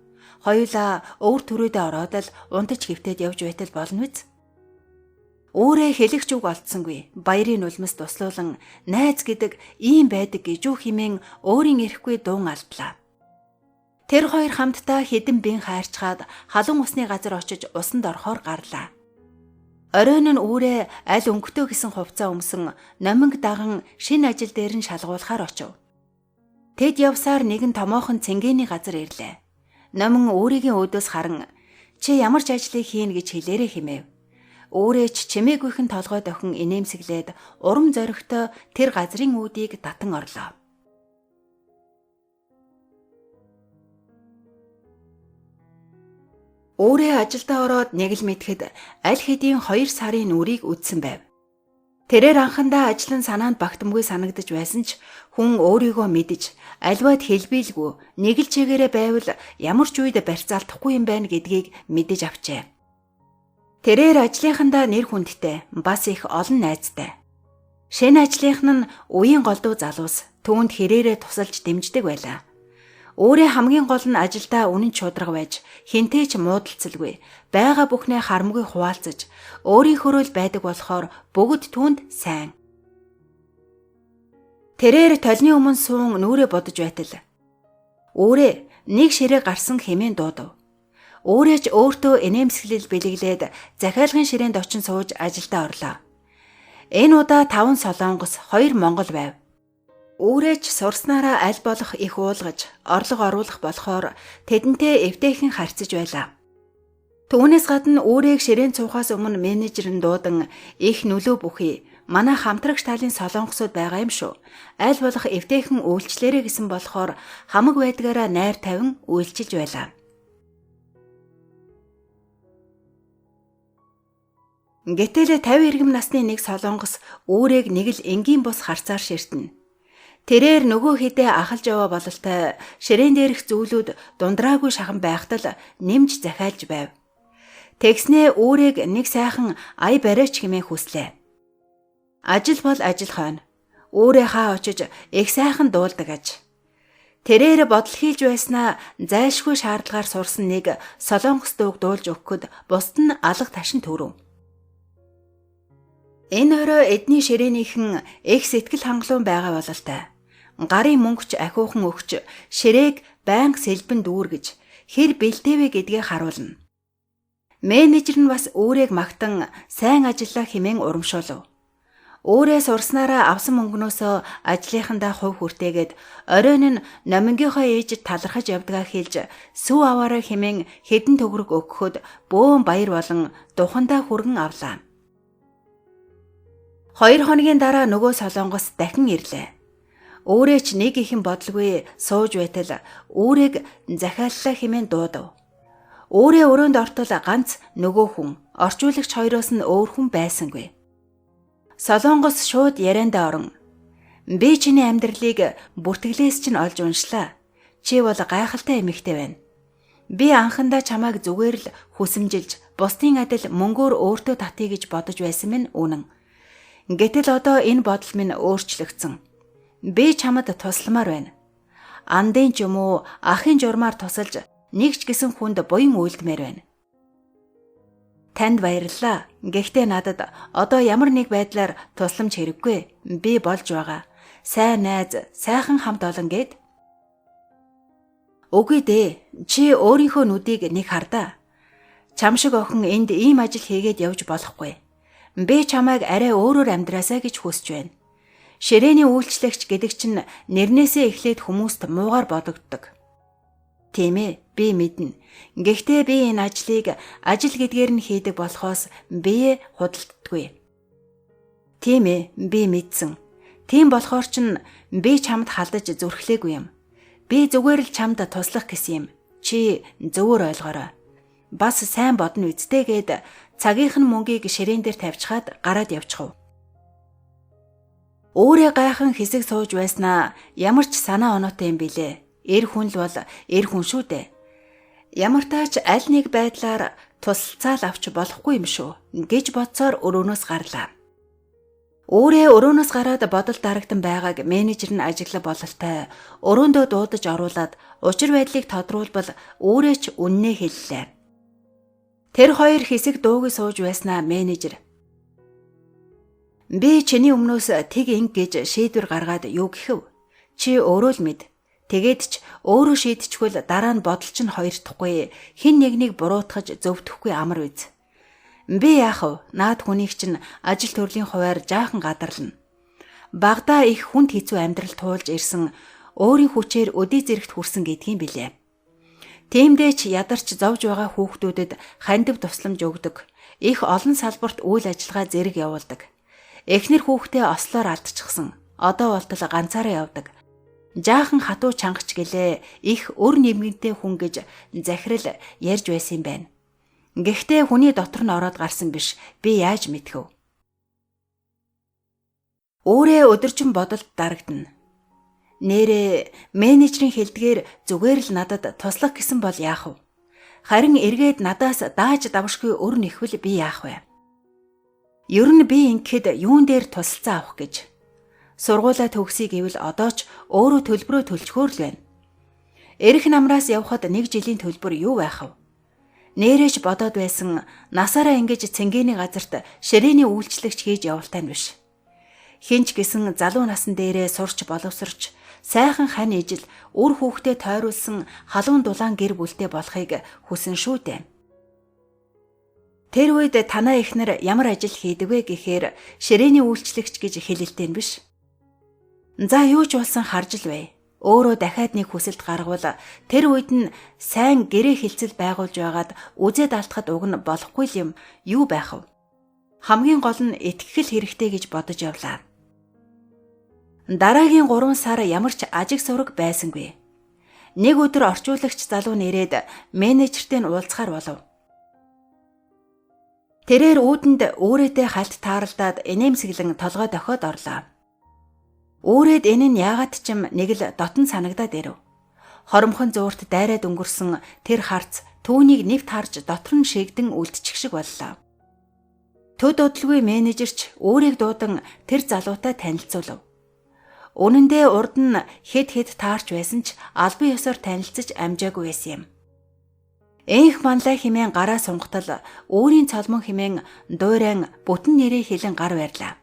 Хоёулаа өвөр төрөөдөө ороод л унтаж хэвтээд явж байтал болно биз? Өөрөө хэлэх ч үг олдсонгүй. Баярын нулимс туслуулан найз гэдэг ийм байдаг гэж үү хэмээн өөрийн эрэхгүй дуун алдлаа. Тэр хоёр хамтдаа хэдэн бин хайрчгаад халуун усны газар очиж усанд орохоор гарлаа. Оройн нь үүрээ аль өнгөтөө гэсэн хувцас өмсөн номинг даган шинэ ажил дээр нь шалгуулахаар очив. Тэд явсаар нэгэн томоохон цэнгэний газар ирлээ. Номин өөрийн өөдөөс харан чи ямар ч ажлыг хийн гэж хэлээрэ хэмээв. Үүрээ ч чимээгүйхэн толгой дохин инээмсэглээд урам зоригтой тэр газрын үүдийг татан орлоо. Үүрээ ажилдаа ороод нэг л мэдэхэд аль хэдийн 2 сарын нүрийг үдсэн байв. Тэрээр анхандаа ажил нь санаанд багтамгүй санагдаж байсан ч хүн өөрийгөө мэдэж альваад хэлбийлгүй нэг л чигээрээ байвал ямар ч үед барьцаалтахгүй юм байна гэдгийг мэдэж авчээ. Тэрээр ажлынхандаа нэр хүндтэй бас их олон найзтай. Шинэ ажлынх нь үеийн голдуу залуус түүнд хэрээрээ тусалж дэмждэг байлаа. Өөрөө хамгийн гол нь ажилдаа үнэн чудраг байж хинтэй ч муудалцалгүй байгаа бүхнээ харамгүй хуваалцаж өөрийнхөөрөө л байдаг болохоор бүгд түүнд сайн. Тэрээр толны өмнө суун нүрээ бодож байтал Үүрээ нэг ширээ гарсан хэмээн дуудав. Үүрээ ч өөртөө инээмсэглэл бэлэглээд захиалгын ширээнд очин сууж ажилдаа орлоо. Энэ удаа 5 солонгос 2 монгол байв. Үүрээ ч сурснараа аль болох их уулгаж, орлого оруулах болохоор тэдэнтэй эвтэйхэн харьцаж байлаа. Түүнээс гадна үүрээг ширээн цуухаас өмнө менежер нь дуудан их нөлөө бүхий манай хамтрагч талын солонгосууд байгаа юм шүү. Аль болох эвтэйхэн үйлчлээрэй гэсэн болохоор хамаг байдгаараа найр тавин үйлчилж байлаа. Гэтэл 50 иргэм насны нэг солонгос үүрээг нэг л энгийн бус харцаар ширтэнэ. Тэрээр нөгөө хэдээ ахалж яваа бололтой ширээн дээрх зүйлүүд дундраагүй шахан байхад л нэмж захиалж байв. Тэгснээ үүрээг нэг сайхан ая бариач хэмээн хүслээ. Ажил бол ажил хойно. Үүрээ хаа очиж их сайхан дуулдаг аж. Тэрээр бодол хийлж байснаа зайлшгүй шаардлагаар сурсан нэг солонгос дууг дуулж өгөхөд бусд нь алга ташин төрөв. Энэ орой эдний ширээнийхэн их сэтгэл хангалуун байгаа бололтой. Гарын мөнгөч ахиухан өгч ширээг байнга сэлбэн дүүргэж хэр бэлдээвэ гэдгээ харуулна. Менежер нь бас үүрээг магтан сайн ажиллаа хэмээн урамшуулв. Үүрээ сурснараа авсан мөнгнөөсөө ажлынхандаа хувь хүртээгээд оройн нь номингийнхоо ээжид талархаж явдгаа хэлж сүү аваарай хэмээн хэдэн төгрөг өгөхөд бөөн баяр болон духандаа хүргэн авлаа. 2 хоногийн дараа нөгөө солонгос дахин ирлээ. Үүрээ ч нэг ихэн бодлгүй сууж байтал үүрээг захиаллаа хэмээн дуудав. Үүрээ өрөөнд ортол ганц нөгөө хүн, орчуулагч хоёроос нь өөр хүн байсангүй. Солонгос шууд яриандаа орон. Би чиний амьдралыг бүртгэлээс чинь олж уншлаа. Чи бол гайхалтай эмэгтэй байна. Би анхандаа чамайг зүгээр л хүсэмжилж, бусдын адил мөнгөөр өөртөө татъя гэж бодож байсан минь үнэн. Гэтэл одоо энэ бодол минь өөрчлөгдсөн. Би чамд тусламар байна. Андын ч юм уу ахын журмаар тусалж нэг ч гэсэн хүнд буян үйлдмээр байна. Танд баярлалаа. Гэхдээ надад одоо ямар нэг байдлаар тусламж хэрэггүй. Би болж байгаа. Сайн найз, сайхан хамт олон гэд. Үгүй дээ. Чи өөрийнхөө нүдийг нэг хардаа. Чам шиг охин энд ийм ажил хийгээд явж болохгүй. Би чамайг арай өөрөөр амьдраасаа гэж хүсэж байна. Ширээний үйлчлэгч гэдэг чинь нэрнээсээ эхлээд хүмүүст муугар бодогддог. Тийм ээ, би мэднэ. Гэхдээ би энэ ажлыг ажил гэдгээр нь хийдэг болохоос бие худалддаггүй. Тийм ээ, би мэдсэн. Тийм болохоор чинь би чамд халдаж зүрхлээгүй юм. Би зүгээр л чамд туслах гэсэн юм. Чи зөвөр ойлгоорой. Бас сайн бодно үсттэй гэд цагийнх нь мөнгийг ширээн дээр тавьчихад гараад явчихв. Өөрөө гайхан хэсэг сууж байснаа ямар ч санаа оноотой юм билээ. Эр хүн л бол эр хүн шүү дээ. Ямар тач аль нэг байдлаар тусалцаал авч болохгүй юм шүү гэж бодсоор өрөөнөөс гарлаа. Өөрөө өрөөнөөс гараад бодол дарагдан байгааг менежер нь ажиглах бололтой өрөөндөө дуудаж оруулаад учир байдлыг тодруулбал өөрөө ч үннээ хэллээ. Тэр хоёр хэсэг дуугүй сууж байснаа менежер "Би чиний өмнөөс тэг инг гэж шийдвэр гаргаад юу гэхэв? Чи өөрөө л мэд. Тэгээд ч өөрөө шийдчихвэл дараа нь бодол чинь хоёрдохгүй, хэн нэгнийг буруутгаж зөвтөхгүй амар биз. Би яах вэ? Наад хүнийг чинь ажил төрлийн хуваар жаахан гадарлана. Багадаа их хүнд хэцүү амьдрал туулж ирсэн өөрийн хүчээр өдий зэрэгт хүрсэн гэдгийг билээ. Тиймдээ ч ядарч зовж байгаа хүүхдүүдэд хандив тусламж өгдөг. Их олон салбарт үйл ажиллагаа зэрэг явуулдаг. Эхнэр хүүхдээ ослоор алдчихсан. Одоо болтол ганцаараа явдаг. Жаахан хатуу чангач гэлээ их өр нэмгэнтэй хүн гэж захирал ярьж байсан юм байна. Гэхдээ хүний дотор нь ороод гарсан биш. Би яаж мэдхэв? Өөрөө өдөржин бодолд дарагдана. Нээрээ менежерийн хэлдгээр зүгээр л надад туслах гэсэн бол яах вэ? Харин эргээд надаас дааж давшгүй өр нэхвэл би яах вэ? Ер нь би ингэхэд юун дээр тусалцаа авах гэж. Сургуулаа төгсөе гэвэл одоо ч өөрөө төлбөрөө төлчихөөр л байна. Эрх намраас явхад нэг жилийн төлбөр юу байх вэ? Нээрээч бодоод байсан насаараа ингэж цэнгэний газарт ширээний үйлчлэгч хийж явалтай нь биш. Хинч гисэн залуу насан дээрээ сурч боловсрч сайхан хань ижил үр хүүхдээ тойруулсан халуун дулаан гэр бүлтэй болохыг хүсэн шүү дээ. Тэр үед танаа эхнэр ямар ажил хийдэг вэ гэхээр ширээний үйлчлэгч гэж хэлэлтэй нь биш. За юу ч болсон харж л бай. Өөрөө дахиад нэг хүсэлт гаргавал тэр үед нь сайн гэрээ хилцэл байгуулж байгаад үзээд алдахад уг нь болохгүй л юм юу байх вэ? Хамгийн гол нь итгэх хэрэгтэй гэж бодож явлаа. Дараагийн 3 сар ямар ч ажиг сураг байсангүй. Нэг өдөр орчуулагч залуу нэрээд менежертэй нь уулзахаар болов. Тэрээр үүдэнд өөрөөтэй хальт тааралдаад инээмсэглэн толгой дохиод орлоо. Үүрээд энэ нь яагаад ч юм нэг л дотн санагдаад ирэв. Хоромхон зуурт дайраад өнгөрсөн тэр харц түүнийг нэвт харж дотор нь шигдэн үлдчих шиг боллоо. Төд удалгүй менежерч өөрийг дуудан тэр залуутай танилцуулав. Үнэн дээр урд нь хэд хэд таарч байсан ч албан ёсоор танилцаж амжаагүй байсан юм. Энх манлай хэмээн гараа сунгатал өөрийн цолмон хэмээн дуурайн бүтэн нэрээ хэлэн гар байрлаа.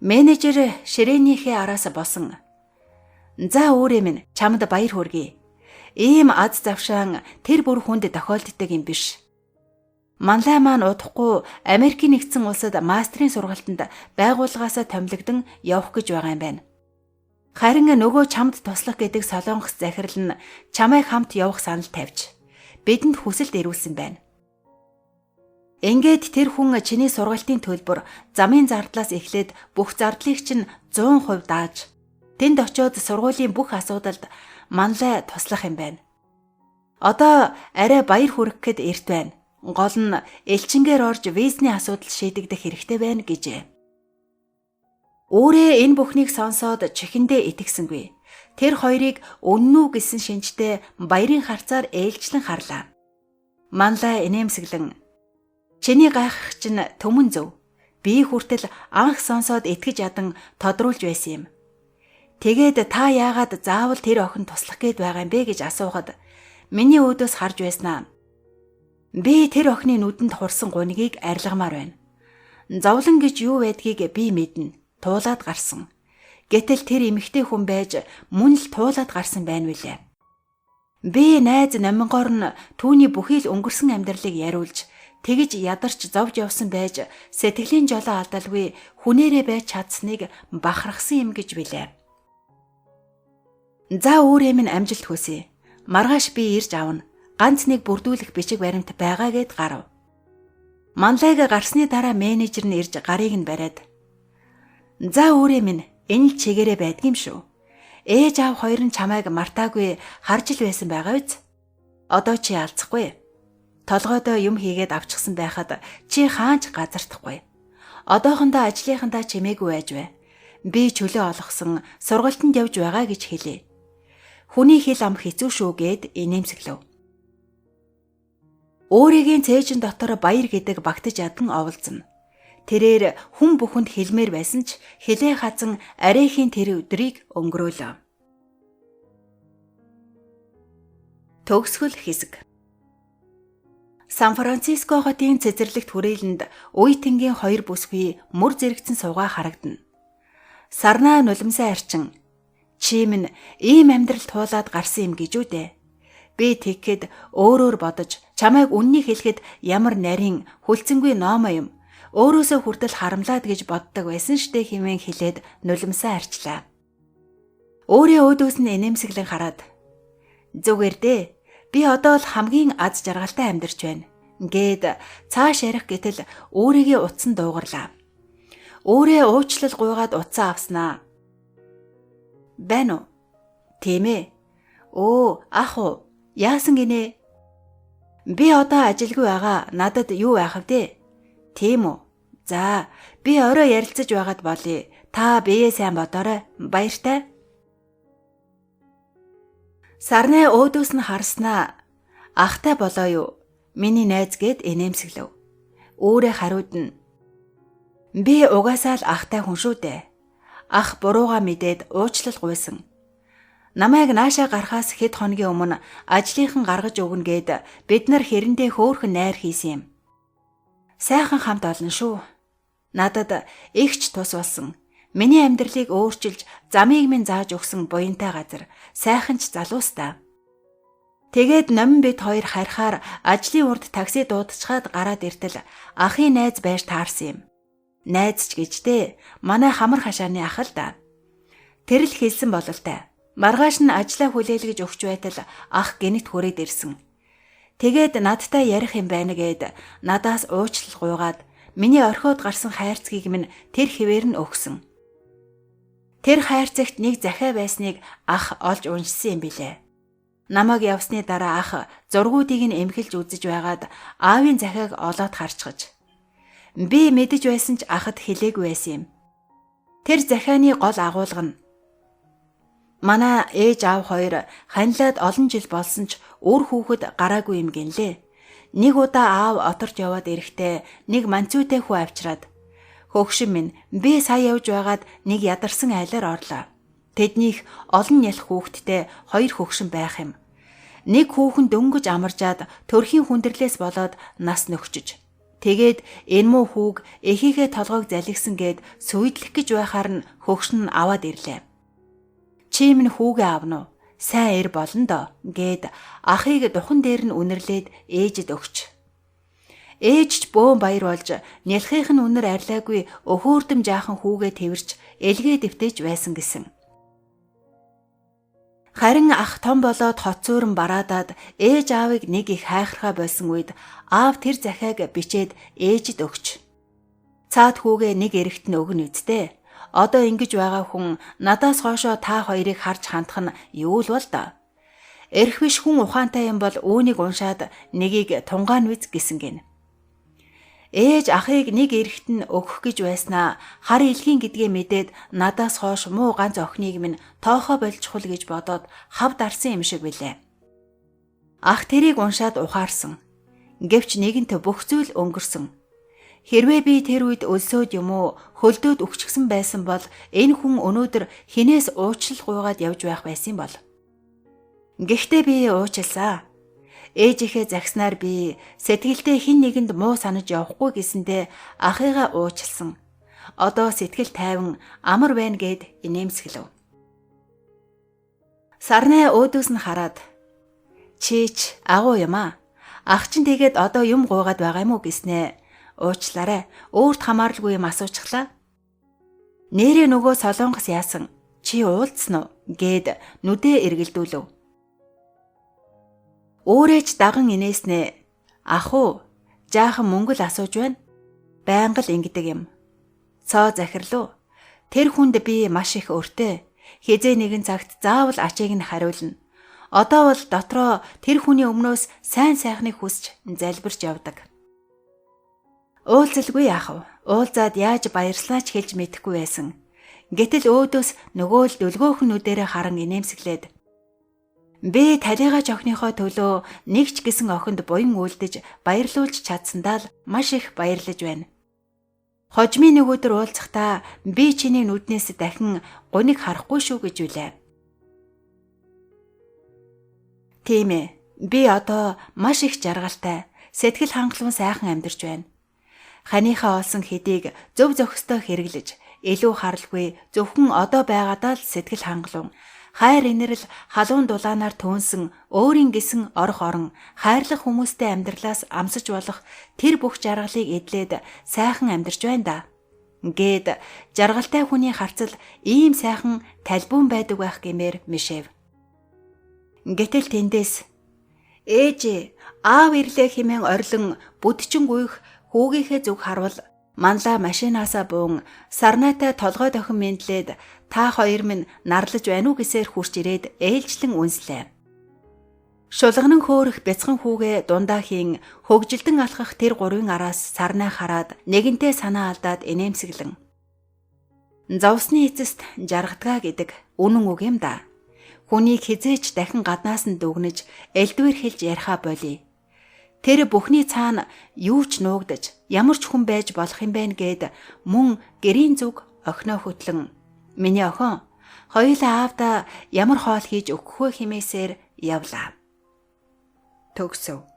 Менежер ширээнийхээ араас босон. "За өөрээ минь чамд баяр хүргэе. Ийм аз завшаан тэр бүр хүнд тохиолддог юм биш. Манлай маань удахгүй Америкийн нэгдсэн улсад мастрын сургалтанд байгууллагаасаа томилогдсон явах гэж байгаа юм байна. Харин нөгөө чамд туслах гэдэг солонгос захирал нь чамайг хамт явах санал тавьж бидэнд хүсэлт ирүүлсэн байна. Ингээд тэр хүн чиний сургалтын төлбөр, замын зардлаас эхлээд бүх зардлыг чинь 100% дааж тэнд очиод сургуулийн бүх асуудалд манлай туслах юм байна. Одоо арай баяр хүргэхэд эрт байна. Гол нь элчингээр орж визний асуудал шийдэгдэх хэрэгтэй байна" гэжээ. Өөрөө энэ бүхнийг сонсоод чихэндээ итгэсэнгүй. Тэр хоёрыг үнэн үү гэсэн шинжтэй баярын харцаар ээлжлэн харлаа. Манлай инээмсэглэн "Чиний гайхах чинь төмөн зөв. Би хүртэл анх сонсоод итгэж ядан тодруулж байсан юм. Тэгээд та яагаад заавал тэр охин туслах гээд байгаа юм бэ гэж асуухад миний өөдөөс харж байснаа. Би тэр охины нүдэнд хурсан гунигийг арилгамаар байна. Зовлон гэж юу байдгийг би мэднэ. Туулаад гарсан. Гэтэл тэр эмэгтэй хүн байж мөн л туулаад гарсан байна билээ. Би найз номингоор нь түүний бүхий л өнгөрсөн амьдралыг яриулж тэгж ядарч зовж явсан байж сэтгэлийн жолоо алдалгүй хүнээрээ байж чадсныг бахархсан юм гэж билээ. За өөрээ минь амжилт хүсье. Маргааш би ирж авна. Ганц нэг бүрдүүлэх бичиг баримт байгаа гэд гарав. Манлайг гарсны дараа менежер нь ирж гарыг нь бариад "За өөрээ минь энэ л чигээрээ байдгийм шүү. Ээж аав хоёр нь чамайг мартаагүй харж л байсан байгаа биз? Одоо чи алцахгүй. Толгойдоо юм хийгээд авчихсан байхад чи хаанч газардахгүй. Одоохондоо ажлынхандаа чимээгүй байж бай. Би чөлөө олгосон сургалтанд явж байгаа гэж хэлье. Хүний хэл ам хэцүү шүү" гэд инээмсэглэв. Өөрийн цээжин дотор баяр гэдэг багтаж ядан оволцно. Тэрээр хүн бүхэнд хэлмээр байсан ч хилээ хазан арейхийн тэр өдрийг өнгөрөөлөө. Төгсгөл хэсэг. Сан Франциско хотын цэцэрлэгт хүрээлэнд үе тэнгийн хоёр бүсгүй мөр зэрэгцэн суугаа харагдана. Сарнаа нулимсаа арчин. Чи минь ийм амьдрал туулаад гарсан юм гэж үү дээ. Би тэгэхэд өөрөөр бодож чамайг үннийг хэлэхэд ямар нарийн хүлцэнгүй номоо юм. Өөрөөсөө хүртэл харамлаад гэж боддог байсан штэ хэмээн хэлээд нулимсаа арчлаа. Өөрийн өөдөөс нь инээмсэглэн хараад зүгээр дээ. Би одоо л хамгийн аз жаргалтай амьдарч байна гээд цааш ярих гэтэл өөрийгөө утсан дуугарлаа. Өөрээ уучлал гуйгаад утсаа авснаа. Байна уу? Тийм ээ. Өө, ах уу? Яасан гинэ? Би одоо ажилгүй байгаа. Надад юу байх вэ? Тийм үү? За, би орой ярилцаж байгаад болъё. Та биеэ сайн бодоорой. Баяртай. Сарнай өөдөөс нь харснаа ахтай болоо юу? Миний найз гээд инээмсэглэв. Өөрээ хариуд нь би угаасаа л ахтай хүн шүү дээ. Ах бурууга мэдээд уучлал гуйсан. Намайг наашаа гарахаас хэд хоногийн өмнө ажлынхан гаргаж өгнө гээд бид нар хэрэндээ хөөхөн найр хийсэн юм. Сайхан хамт олон шүү. Надад эгч тус болсон. Миний амьдралыг өөрчилж замыг минь зааж өгсөн буянтай газар. Сайхан ч залуустай. Тэгээд номин бид хоёр харихаар ажлын урд такси дуудчихад гараад иртэл ахын найз байж таарсан юм. Найз ч гэж дээ. Манай хамар хашааны ах л да. Тэр л хэлсэн бололтой. Маргааш нь ажлаа хүлээлгэж өгч байтал ах гэнэт хүрээд ирсэн. Тэгээд надтай ярих юм байна гэд надаас уучлал гуйгаад миний орхиод гарсан хайрцгийг минь тэр хэвээр нь өгсөн. Тэр хайрцагт нэг захиа байсныг ах олж уншсан юм билээ. Намайг явсны дараа ах зургуудыг нь эмхэлж үзэж байгаад аавын захиаг олоод харчгаж. Би мэдэж байсан ч ахад хэлээгүй байсан юм. Тэр захианы гол агуулга нь манай ээж аав хоёр ханилаад олон жил болсон ч үр хүүхэд гараагүй юм гинлээ. Нэг удаа аав оторч яваад ирэхдээ нэг манцүйтэй хүү авчраад хөгшин минь би сая явж байгаад нэг ядарсан айлаар орлоо. Тэднийх олон нялх хүүхэдтэй хоёр хөгшин байх юм. Нэг хүүхэн дөнгөж амаржаад төрхийн хүндрэлээс болоод нас нөхчөж. Тэгээд энэ муу хүүг эхийнхээ толгойг залгисан гээд сүйдлэх гэж байхаар нь хөгшин нь аваад ирлээ. Чи минь хүүгээ авна уу? Сайн эр болно доо гээд ахыг духан дээр нь үнэрлээд ээжэд өгч. Ээж ч бөөн баяр болж нялхийнх нь үнэр арилаагүй өхөөрдөм жаахан хүүгээ тэрч элгээ дэвтэж байсан гэсэн. Харин ах том болоод хот цөөрөн бараадаад ээж аавыг нэг их хайхрахаа болсон үед аав тэр захиаг бичээд ээжэд өгч. Цаад хүүгээ нэг эрэгт нь өгнө үсттэй. Одоо ингэж байгаа хүн надаас хойшоо та хоёрыг харж хандах нь юу л бол доо. Эрх биш хүн ухаантай юм бол үүнийг уншаад нэгийг тунгаан үз гэсэн гин. Ээж ахыг нэг эрэгт нь өгөх гэж байснаа хар илгийн гэдгээ мэдээд надаас хойш муу ганц охиныг минь тоохоо болчихвол гэж бодоод хав дарсан юм шиг билээ. Ах тэрийг уншаад ухаарсан. Гэвч нэгэнт бүх зүйл өнгөрсөн. Хэрвээ би тэр үед өлсөөд юм уу хөлдөөд өгчихсөн байсан бол энэ хүн өнөөдөр хинээс уучлал гуйгаад явж байх байсан бол. Гэхдээ би уучлсаа. Ээжийнхээ загснаар би сэтгэлдээ хэн нэгэнд муу санаж явахгүй гэсэндээ ахыгаа уучлсан. Одоо сэтгэл тайван амар байна гэд инээмсэглэв. Сарнай өөдөөс нь хараад чийч агуу юм аа. Ах чинь тэгээд одоо юм гуйгаад байгаа юм уу гэснээ. Уучлаарай. Өөрт хамааралгүй юм асуучихлаа. Нэрээ нөгөө солонгос яасан? Чи уулзсан уу? Гэд нүдээ эргэлдүүлв. Өөрөөч даган инээснээ. Ах уу, жаахан мөнгө л асууж байна. Байнга л ингэдэг юм. Цоо захирлуу. Тэр хүнд би маш их өртэй. Хизээ нэгэн цагт заавал ачийг нь хариулна. Одоо бол дотроо тэр хүний өмнөөс сайн сайхныг хүсч залбирч явдаг. Уулзалгүй яах вэ? Уулзаад яаж баярслаа ч хэлж мэдэхгүй байсан. Гэтэл өөдөөс нөгөө л дүлгөөхөн нүдэрээ харан инээмсэглээд би талигач охиныхоо төлөө нэг ч гэсэн охинд буян үлдэж баярлуулж чадсандаа л маш их баярлаж байна. Хожмын нэг өдөр уулзахдаа би чиний нүднээс дахин гуниг харахгүй шүү гэж үлээ. Тийм ээ. Би одоо маш их жаргалтай, сэтгэл хангалуун сайхан амьдарч байна. Ханыхаа олсон хэдийг зөв зохистой хэрэглэж, илүү харалгүй зөвхөн одоо байгаадаа л сэтгэл хангалуун, хайр инэрл халуун дулаанаар төөнсөн өөрийн гисэн орох орон хайрлах хүмүүстэй амьдралаас амсаж болох тэр бүх жаргалыг эдлээд сайхан амьдарч байна да. Гээд жаргалтай хүний харцал ийм сайхан талбуун байдаг байх гэмээр мишэв. Гэтэл тэндээс ээж аав ирлээ хэмээн орилон бүдчин гүйх хүүгийнхээ зүг харвал манлаа машинаасаа буун сарнайтай толгой дохин мэдлээд та хоёр минь нарлаж байна уу гэсээр хурч ирээд ээлжлэн үнслээ. Шулганан хөөрөх бяцхан хүүгээ дундаа хийн хөгжилдөн алхах тэр гурвын араас сарнай хараад нэгэнтээ санаа алдаад инээмсэглэн. Зовсны эцэст жаргадгаа гэдэг үнэн үг юм да. Хүнийг хизээч дахин гаднаас нь дүгнэж элдвэр хэлж яриха болий. Тэр бүхний цаана юу ч нуугдаж ямар ч хүн байж болох юм бэ гэд мөн гэрийн зүг охиноо хөтлөн миний охин хоёулаа аавда ямар хоол хийж өгөх вэ хэмээсээр явлаа. Төгсөв.